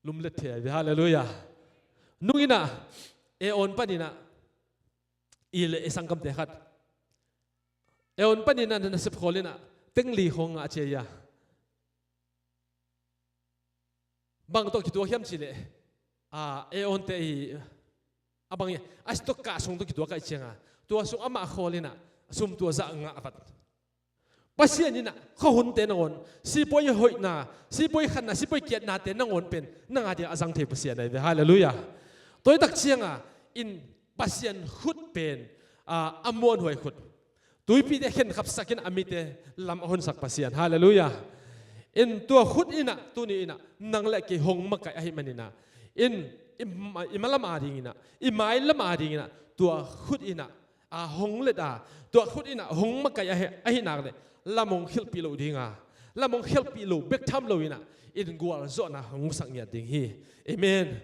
lumlet thei ahi ve. Halleluiah. Nung in ah ei awn panin ah i le ei sanggamte khat ei awn panin ah na sep khawl in ah tengli khawng ngah cia hi a. Bang tawh kituak hiam cih leh, a, ei awnte i, a bang i, a stock kah sung tawh kituak ahih ciangin, tua sung amah khawl in ah, sum tua zah ngah vat. Pasian in ah, khuahunte nangawn, sipuai hoihna, sipuai khanna, sipuai kiatnate nangawn pen, nang a dingin a zang thei Pasian ahi ve, halleluiah. Tua hi tak ciangin, in Pasian khut pen, a, a muanhuai khut. Tuipite khenkhapsak in a mite lam a honsak Pasian. Halleluiah. In tua khut in ah, tuni in ah, nang le kei hong makaih ahih manin ah, in i, i malam adingin ah, i mailam adingin ah, tua khut in ah, a hong let a, tua khut in ah hong makaih ahi, ahih nak leh, lam hong khelhpih loh ding a, lam hong khelhpih lo bek tham lo in ah, in gualzawhna hong sak ngiat ding hi. Amen.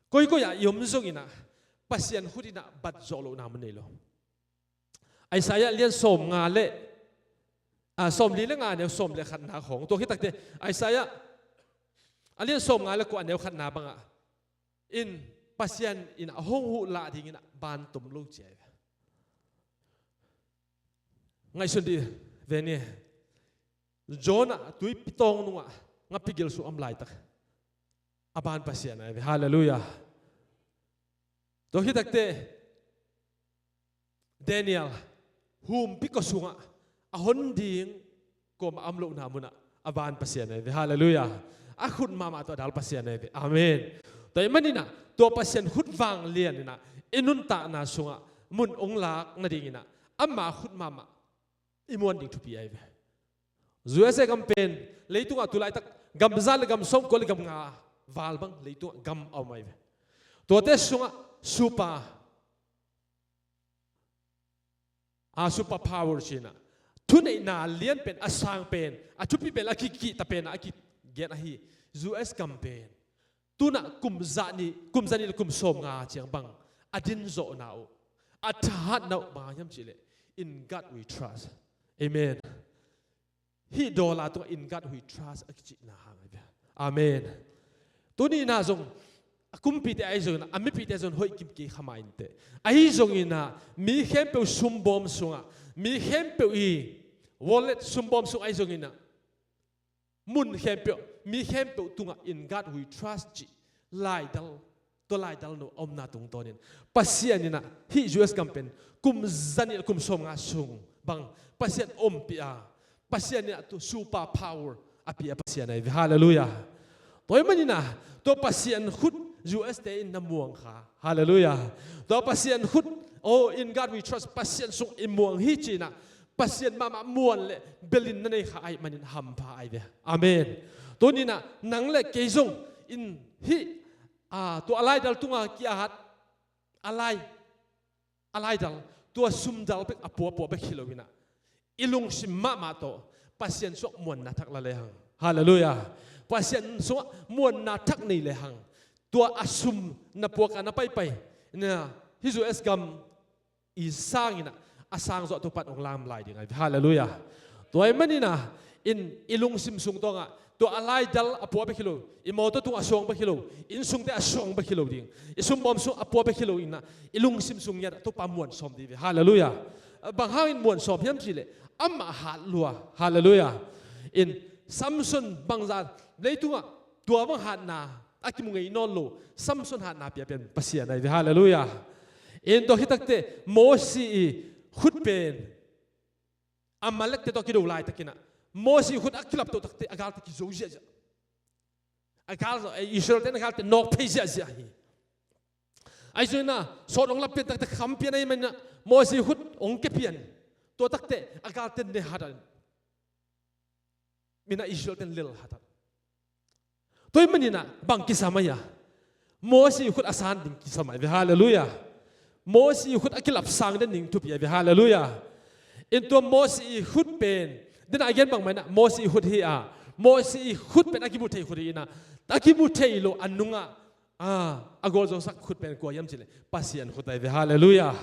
Koikoi ah i om zongin ah, Pasian khut in ah bat zawh lohna mun nei lo. Isaiah lian sawmnga le, ah, sawmli le nga neu sawm le khatna khawng. Tua khit takte, Isaiah a lian sawmnga le kua neu khatna bangah, in Pasian in ah hong huh lah dingin ah ban tom lo ci ahi ve. Ngaihsun dih ve ni. Jonah tuipi tawng nungah ngapi gil sung om laitak, a ban Pasian ahi ve. Halleluiah. Tua khit takte, Daniel humpi kua sungah a hon ding kuamah a om lohna munah a ban Pasian ahi ve. Halleluiah. A khut mahmah tawh a dal Pasian ahi ve. Amen. Tua ahih manin ah, tua Pasian khut vanglian in ah i nuntakna sungah mun hong lak nadingin ah, ama khut mahmah i muan ding thupi ahi ve. U S A gam pen leitungah tu laitak gam za le gam sawmkua le gam nga val bang leitungah gam a om ahi ve. Tuate sungah super, a super power ci-in ah, thuneihna lian pen, a sang pen, a thupi pen, a kikihta pen ah a kigen ahi U S gam pen, tu-in ah kum za nih, kum za nih le kum sawmnga ciang bang a din zawhna uh, a thahatna uh bang hiam cih leh, "In God we trust." Amen. Hih dollar tungah "In God we trust" a kicihna hang ahi ve. Amen. Tuni in ah zong a kumpite ahi zongin ah, a mipite zong hoih kim kei kha mah inteh. Ahi zongin ah mi khempeuh sumbawm sungah, mi khempeuh i wallet sumbawm sung ahi zongin ah, mun khempeuh, mi khempeuh tungah "In God we trust" cih laidal, tua laidal no a omna tungtawnin Pasian in ah hih U S gam pen kum za nih le kum sawmnga sung bang Pasian ompih a, Pasian in ah tu super power a pia Pasian ahi ve. Halleluiah. Tua ahih manin ah, tua Pasian khut U S te in na muang kha. Halleluiah. Tua Pasian khut, oh, "In God we trust", Pasian sung i muang hi ci-in ah, Pasian mahmah muan le belin na nei kha ahih manin hampha ahi ve. Amen. Tuni in ah nang le kei zong in hih, ah, tua a laidal tungah ki-at, a lai, a laidal, tua sumdal bek a puapua bek hi lo in ah, i lungsim mahmah tawh Pasian sungah muanna thak la lehang. Halleluiah. Pasian sungah muanna thak nei lehang, tua a sum na puak a na paipai, na, hih U S gam i sang in ah, a sang zawh Topa'n hong lam lai ding ahi ve. Halleluiah. Tua ahih manin ah, in i lungsim sung tawngah, tua a laidal a pua bek hi lo, i mawtaw tungah a suang bek hi lo, inn sungte a suang bek hi lo ding, i sumbawm sung a pua bek hi lo in ah, i lungsim sung ngiat ah Topa muan sawm ding hi ve. Halleluiah. Bang hangin muan sawm hiam cih leh, amah hat lua. Halleluiah. In Samson bangzah leitungah tua bang hatna a kimu ngei nawn lo, Samson hatna pia pen Pasian ahi ve. Halleluiah. In tua khit takte Mosi i khut pen Amalekte tawh kido laitakin ah, Mosi i khut a kilap to takte a galte kizo ziahziah. A gal, eh, Israelte in a galte nawk phei ziahziah hi. Ahi zongin ah, sawt hong lap pian takte kham pian ahih manin ah, Mosi i khut hong ke pian. Tua takte a galte ne hatat in ah, Israelte in lel hatat. Tua ahih manin ah bang kisam ahi a, Mosi i khut a san ding kisam ahi ve. Halleluiah. Mosi i khut a kilap sang den ding thupi ahi ve. Halleluiah. In tua Mosi i khut pen, den a gen bang mah in ah, Mosi i khut hi a, Mosi i khut pen a kimu thei khut hi in ah, a kimu thei lo a nungah, a, a gualzosak khut pen kua hiam cih leh, Pasian khut ahi ve. Halleluiah.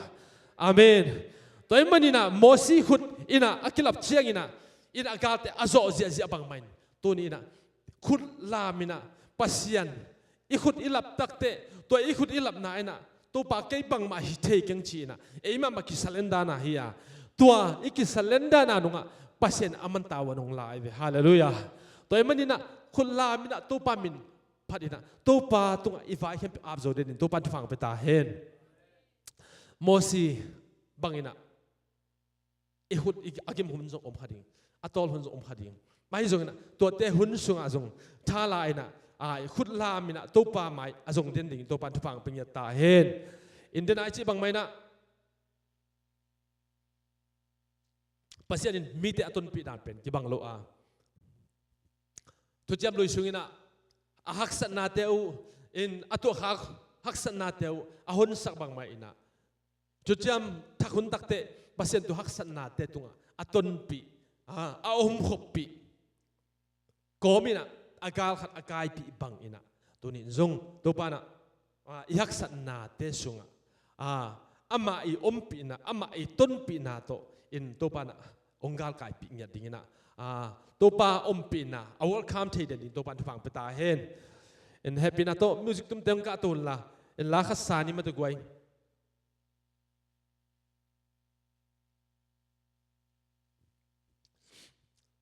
Amen. Tua ahih manin ah Mosi khut in ah a kilap ciangin ah, in ah a galte a zawh ziahziah bang mah in, tuni in ah khut lam in ah Pasian i khut i lap takte, tua i khut i lapna in ah, Topa, kei bangmah hi thei keng ci-in ah, ei mahmah kisurrender na hi a, tua i kisurrender na nungah Pasian a man tavuan hong la ahi ve. Halleluiah. Tua ahih manin ah khut lam in ah Topa min phat in ah, Topa tungah i vai khempeuh ap zo den in, Topa in thupha pia ta hen. Mosi bangin ah i khut i, a gim hun zong om kha ding, a tawl hun zong om kha ding. Ahi zongin ah, tuate hun sungah zong tha la in ah, a, i khut lam in ah Topa mai a zong den ding, Topa in thupha pia ngiat ta hen. In den a i cih bang mah in ah, Pasian in mite a tonpih dan pen kibang lo a, thuciam lui sungin ah a haksatnate uh in a tuahkhak haksatnate uh a honsak bangmah in ah, thuciam thak hun takteh Pasian tua haksatnate tungah a tonpih, a, a omkhoppih kawmin ah a gal khat a kaipih bangin ah, tuni in zong Topa in ah, a, i haksatnate sungah, a, amah i ompihna, amah i tonpihna tawh in Topa in ah hong galkaipih ngiat dingin ah, a, Topa ompihna a welcome thei den ding Topa in thupha pia ta hen. In hehpihna tawh music tumte hong kahto unla, in la khat sa ni mate guai.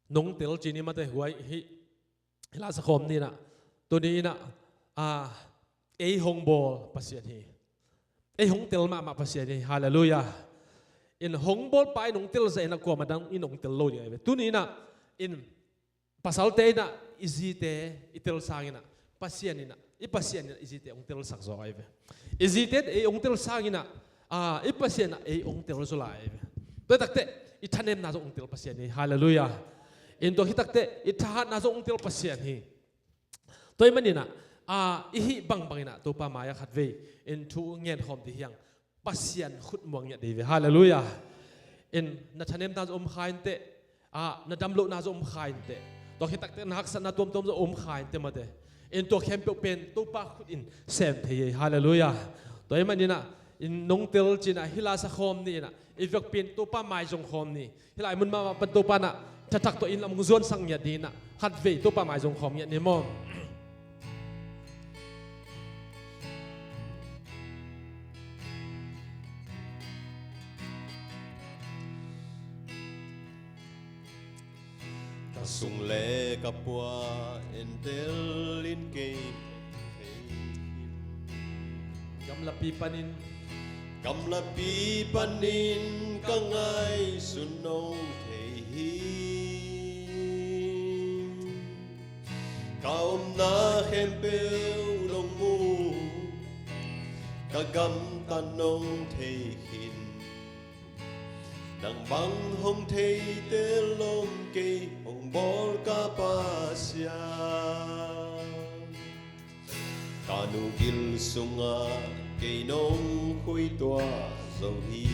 Nong tel ci ni mate guai, hih, hih la sa khawm ni in ah, tuni in ah, a, ei hong bawl Pasian hi. Ei hong tel mahmah Pasian hi. Halleluiah. In hong bawl pa in hong tel zah in ah kuamah dang in hong tel lo ding ahi ve. Tuni in ah, in pasalte in ah i zite i tel sangin ah Pasian in ah, i Pasian in ah i zite hong telsak zaw ahi ve. I zite ei hong tel sangin ah, a, i Pasian in ah ei hong tel zaw lai ahi ve. Tua hi takteh i thanemna zong hong tel Pasian hi. Halleluiah. In tua hi takteh i thahatna zong hong tel Pasian hi. Tua ahih manin ah, a, i hih bangbang in ah Topa mai-ah khatvei in thu ngen khawm dih hiang. Pasian khut muang ngiat dih ve. Halleluiah. In na thanemna zong om kha inteh, a, na damlohna zong om kha inteh, tua khit takteh na haksatna tuamtuam zong om kha inteh mate. In tua khempeuh pen Topa khut in sem thei hi. Halleluiah. Tua ahih manin ah, in nong tel ci-in ah hih la sa khawm ni in ah, i vekpi in Topa mai zong khawm ni. Hih lai mun mahmah pan Topa in ah thathak tawh in lam hong zuansak ngiat ding in ah, khatvei Topa mai zong khawm ngiat ni maw. Ka sung le ka pua entel in kei thei hi. Gamlapi panin, gamlapi panin ka ngaihsun nong thei hi. Ka omna khempeuh nong mu, ka gamtat nong thei khin. Nang bang hong thei tel lom kei, hong bawl ka Pasian. Ka nu gil sungah kei nong khuituah zo hi.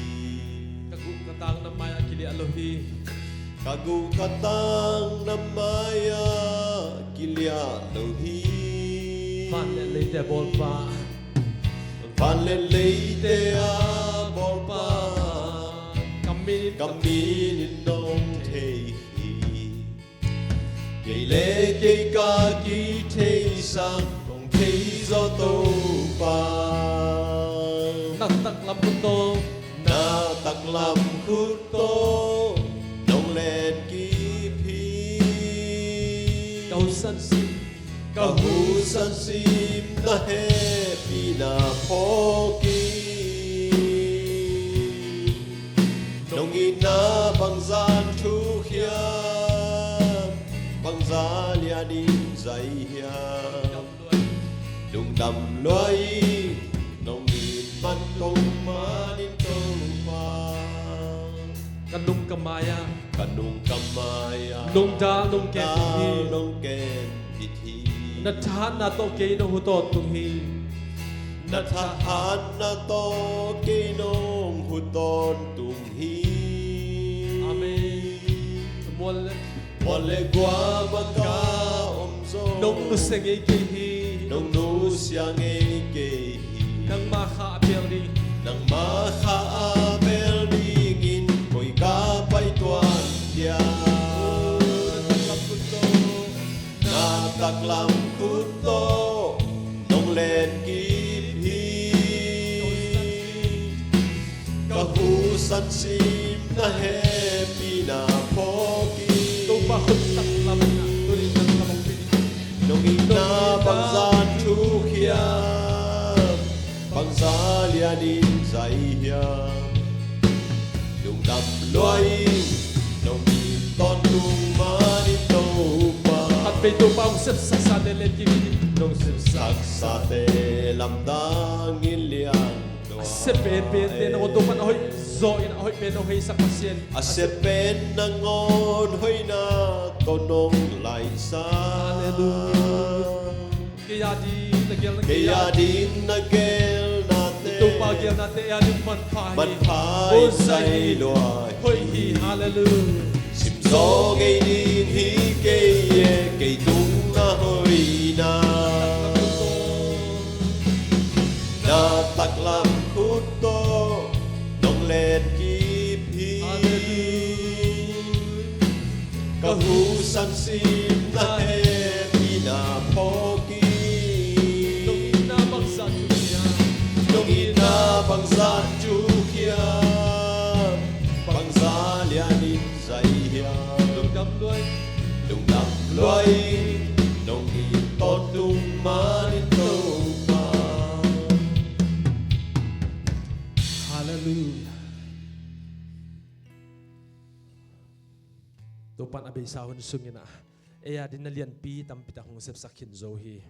Ka guh ka tang na mai-ah kiliah lo hi. Ka guh ka tang na mai-ah kiliah lo hi. Van le leite a bawlpa, van le leite a bawlpa, ka min in, ka min in nong thei hi. Kei le kei ka kitheisak nong thei zaw Topa. Na taklam khut tawh, na taklam khut tawh nong len kip hi. Ka husan sim, ka husan sim na hehpihna phawk hi. Nong itna bangzah in thuk hiam, bangzah lianin zai hiam. Lungdam lua ing, nong it man tong manin Topa. Ka nung ka mai-ah, ka nung ka mai-ah, nong dal nong kem hi, nong kem hi. Na thahatna tawh kei nong hu tawntung hi. Na thahatna tawh kei nong hu tawntung hi. Amen. Mual le, mual le guam ah ka om zong, nong nusia ngei kei hi. Nong nusia ngei kei hi. Nangma kha a bel ding, nangma kha a bel dingin koi ka pai tuan hiam. Na taklam khut tawh nong len kip hi. Ka husan sim na hehpihna phawk hi. Topa khut taklam in ah, tuni taklam hong pia hi. Nong itna bangzah in thuk hiam, bangzah lianin zai hiam. Lungdam lua ing, nong it tawntung manin Topa. Khatvei Topa hong sepsak sate len kik hi. Nong sepsak sate lamdangin lian lo. Sia penpente nangawn Topa'n a hoih zawh in a hoih pen hong heisak Pasian. A sia pen nangawn hoihna tawh nong laisak. Halleluiah. Kei a ding na gelna, kei a ding na gelnate, Topa gelnate ei a ding manpha hi. Manpha hi. Hoih hi. Halleluiah. Sim zaw ngei ding hi kei e, kei tung na hoihna. Na taklam khut tawh nong lenkip hi. Halleluiah. Ka hu sansim na hehpihna na phawk hi. Nong itna bangzah thukhia, nong itna bangzah thukhia, bangzah lianin zai hiam. Lungdam lua ing, lungdam lua ing, nong it tawntung manin Topa. Halleluiah. Topa'n a beisa hun sungin ah ei a ding na lianpi tampi tak hong sepsak khin zo hi.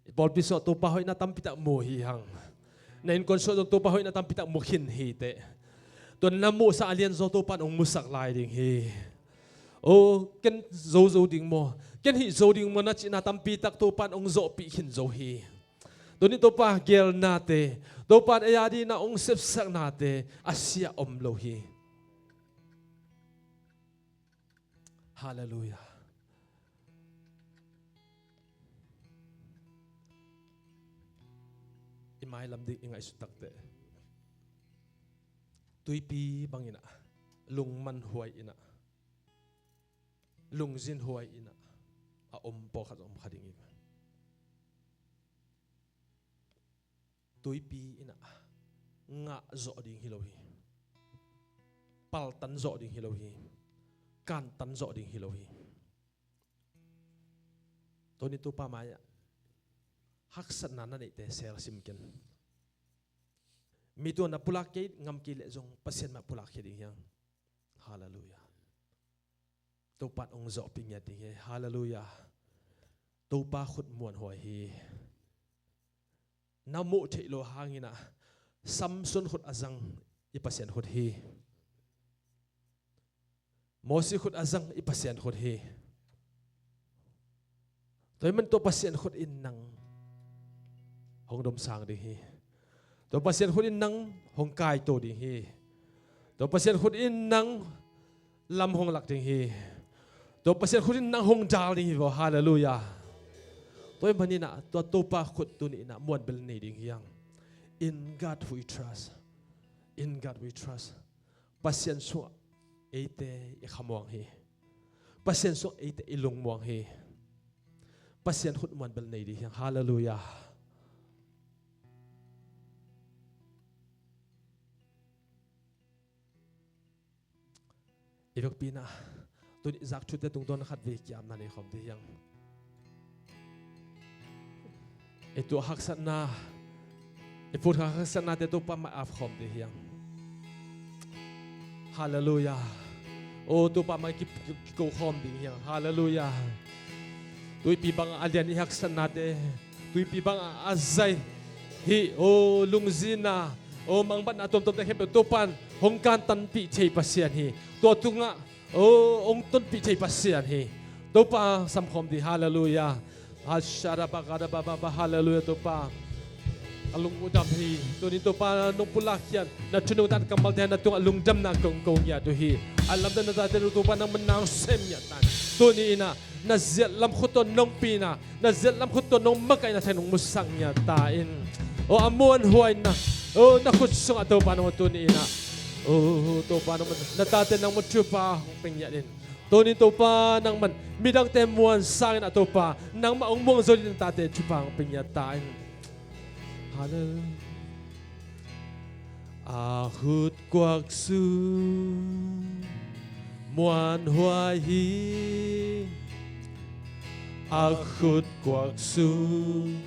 I pawlpi sungah Topa hoihna tampi tak mu hi hang. Na innkuan sungah zong Topa hoihna tampi tak mu khin hi teh. Tua na muhsa a lianzaw Topa'n hong musak lai ding hi. O, ken zo zo ding maw, ken hih zo ding maw na cihna tampi tak Topa'n hong zawhpih khin zo hi. Tuni Topa gelnate, Topa'n ei a ding na hong sepsaknate a sia om lo hi. Halleluiah. I mailam ding i ngaihsut takteh tuipi bangin ah, lungman huai in ah, lungzin huai in ah a om pawlkhat zong om kha ding hi. Tuipi in ah ngah zawh ding hi lo hi. Paltan zawh ding hi lo hi. Kantan zawh ding hi lo hi. Tuni Topa mai-ah haksatna na neihte selsim ken. Mi tungah na pulak kei ngam kei leh zong Pasian mah pulakkhia ding hi hang. Halleluiah. Topa'n hong zawhpih ngiat ding hi. Halleluiah. Topa khut muanhuai hi. Na muh theih loh hangin ah Samson khut a zang i Pasian khut hi. Mosi khut a zang i Pasian khut hi. Tua ahih manin tua Pasian khut in nang hong domsang ding hi. Tua Pasian khut in nang hong kaito ding hi. Tua Pasian khut in nang lam hong lak ding hi. Tua Pasian khut in nang hong dal ding hi vaw. Halleluiah. Tua ahih manin ah tua Topa khut tuni in ah muanbel nei ding hi hang. In God we trust. In God we trust. Pasian sungah eite i khamuang hi. Pasian sungah eite i lungmuang hi. Pasian khut muanbel nei ding hi hang. Halleluiah. I vekpi in ah tuni zak thute tungtawn khatvei kiamna nei khawm ding hi hang. I tuah haksatna, i phutkha haksatnate Topa mai ap khawm ding hi hang. Halleluiah. O, Topa mai ki, ki, kiko khawm ding hi hang. Halleluiah. Tuipi bang a lian i haksatnate, tuipi bang a zai hih, o, lungzinna, o, mangbatna tuamtuamte khempeuh Topa'n hong kantanpih thei Pasian hi. Tua tungah, o, hong tonpih thei Pasian hi. Topa samkhawm ding. Halleluiah. Halleluiah Topa. A lung uh dam hi. Tuni Topa nong pulak khiat na thu nong dan kammalte na tungah lungdamna kong ko ngiat uh hi. A lamdang na tate uh Topa nangman nang sem ngiat ta in. Tuni in ah na ziatlam khut tawh nong pina, na ziatlam khut tawh nong makaihna thak nong musak ngiat ta in. O, a muanhuaina, o, na khut sungah Topa nangman tuni in ah, o, Topa nangman na tate nangman thupha hong pia ngiat in. Tuni Topa nangman midangte muan sangin ah Topa nangmah hong muang zo dingin tate thupha hong pia ngiat ta in. Halleluiah. A khut kuak sung muanhuai hi. A khut kuak sung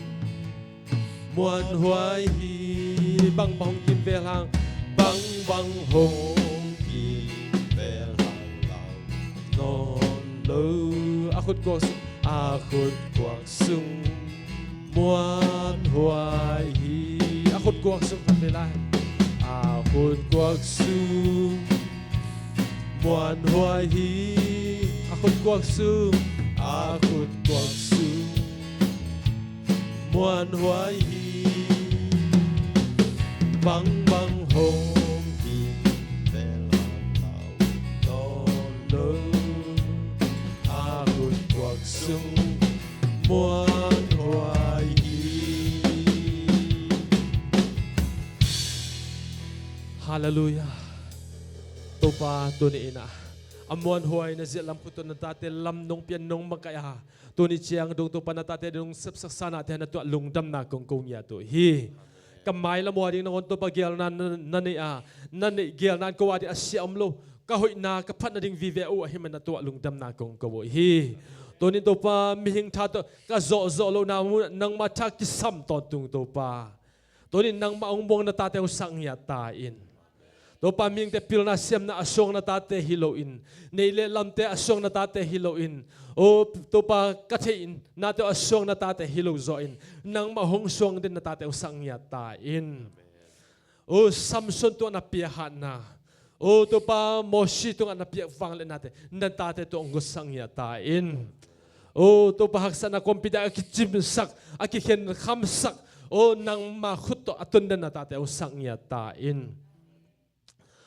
muanhuai hi. Bangbang hong kimvel hang, bangbang hong kimvel hang lau nawn lo. A khut kuak sung, a khut kuak sung muanhuai hi. A khut kuak Khutkuak sung, a khutkuak sung muanhuai hi. A khutkuak sung, a khutkuak sung muanhuai hi. Bangbang hong hi tel hanglau tawn lo. A khutkuak sung muanhuai hi. Halleluiah. Topa, tuni in ah a muanhuai na ziah lam khut tawh na tate lam nong pia nong makaih a, tuni ciang dong Topa na tate nong sepsak sanate na tuah lungdamna kong ko ngiat uh hi. Ka mailam uh a ding nangawn Topa geelna na, na neih a, na neih geelna in ko a ding a sia om lo. Ka hoihna ka phatna ding vive uh ahih man na tuah lungdamna kong ko uh hi. Tuni in Topa mihing tha tawh ka zawhzawh lohna munah nangmah tha kisam tawntung Topa. Tuni in nangmah hong muang na tate hong sak ngiat ta in. Topa mihingte pilna siamna a suang na tate hi loin, neih le lamte a suang na tate hi loin, o Topa ka theih in nate a suang na tate hi lo zawh in, nangmah hong suang den na tate hong sak ngiat ta in. O Samson tungah na pia hatna, o Topa Mosi tungah na piak vangliatnate na tate tungah hong gusak ngiat ta in. O Topa haksatna kawmpi dai a kicimsak, a kikhenkhamsak, o nangma khut tawh a tun den na tate hong sak ngiat ta in.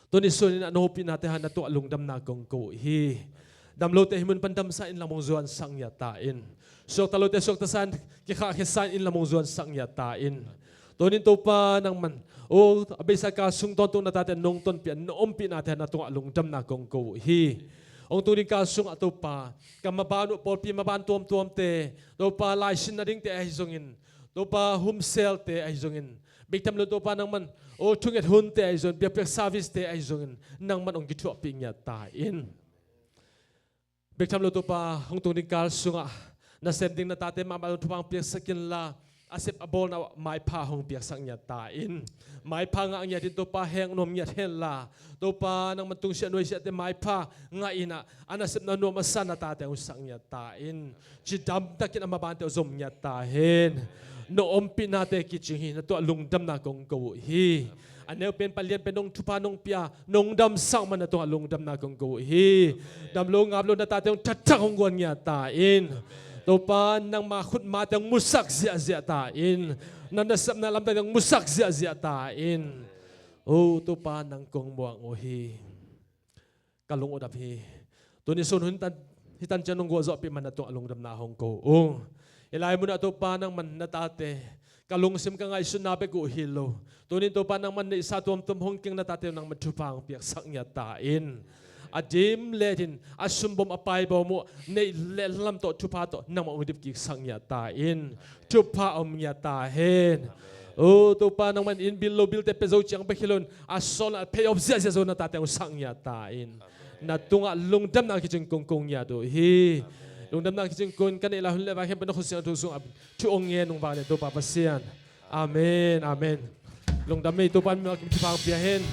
Tuni sunin a na hopihnate hang na tungah lungdamna kong ko uh hi. Damlote hih mun pan damsak in, lam hong zuansak ngiat ta in. Suakta lote suakta sa in, kikhahkhia sa in, lam hong zuansak ngiat ta in. Tuni in Topa nangman, o a beisa kal sung tawntung na tate nong tonpih a na ompihnate hang na tungah lungdamna kong ko uh hi. Hong tung ding kal sungah Topa, ka maban uh pawlpi maban tuamtuamte, Topa laisinna dingte ahi zongin, Topa humselte ahi zongin, bek tham lo Topa nangman, o thunget hunte ahi zongin, biakpiak servicete ahi zongin, nangman hong kithuahpih ngiat ta in. Bek tham lo Topa hong tung ding kal sungah nasem ding na tate mahmah thupha hong piaksak inla, a sep a bawlna uh maipha hong piaksak ngiat ta in. Maipha ngah ngiat in Topa heng nuam ngiat henla, Topa nangman tungsiah nuaisiahte maipha ngah in ah, a nasepna nuam a sa na tate hong sak ngiat ta in. Cidamtakin a mabante uh zom ngiat ta hen. Na ompihnate kicing hi, na tungah lungdamna kong ko uh hi. A neu pen pan lian pen nong thupha nong pia, nong damsak man na tungah lungdamna kong ko uh hi. Damlo ngaplo na tate hong thatthak hong guan ngiat ta in. Topa nangma khutmate hong musak ziahziah ta in. Na nasepna lamdang hong musak ziahziah ta in. O Topa nang kong muang uh hi. Ka lung uh dap hi. Tuni sun hun tan, hih tan ciang nong gualzawhpih man na tungah lungdamna hong ko uh. Hih lai munah Topa nangman na tate, ka lungsim ka ngaihsutna bek uh hi lo. Tuni in Topa nangman neihsa tuamtuam hong keng na tate uh nangman thupha hong piaksak ngiat ta in. A dim le din, a sumbawm a paibawm uh neih le lam tawh thupha tawh nangmah hong dipkiksak ngiat ta in. Thupha om ngiat ta hen. O Topa nangman inn bil lo bilte pia zo ciang bek hi loin a sawl a pay off ziahziah zo na tate hong sak ngiat ta in. Na tungah lungdamna kicing kong ko ngiat uh hi. Lungdamna kicing kong ka neih lai hun le vai khempeuh na khutsiang thu sungah thu hong ngen ung vang le Topa Pasian. Amen, amen. Lungdam ei, Topa in mi kim thupha hong pia hen.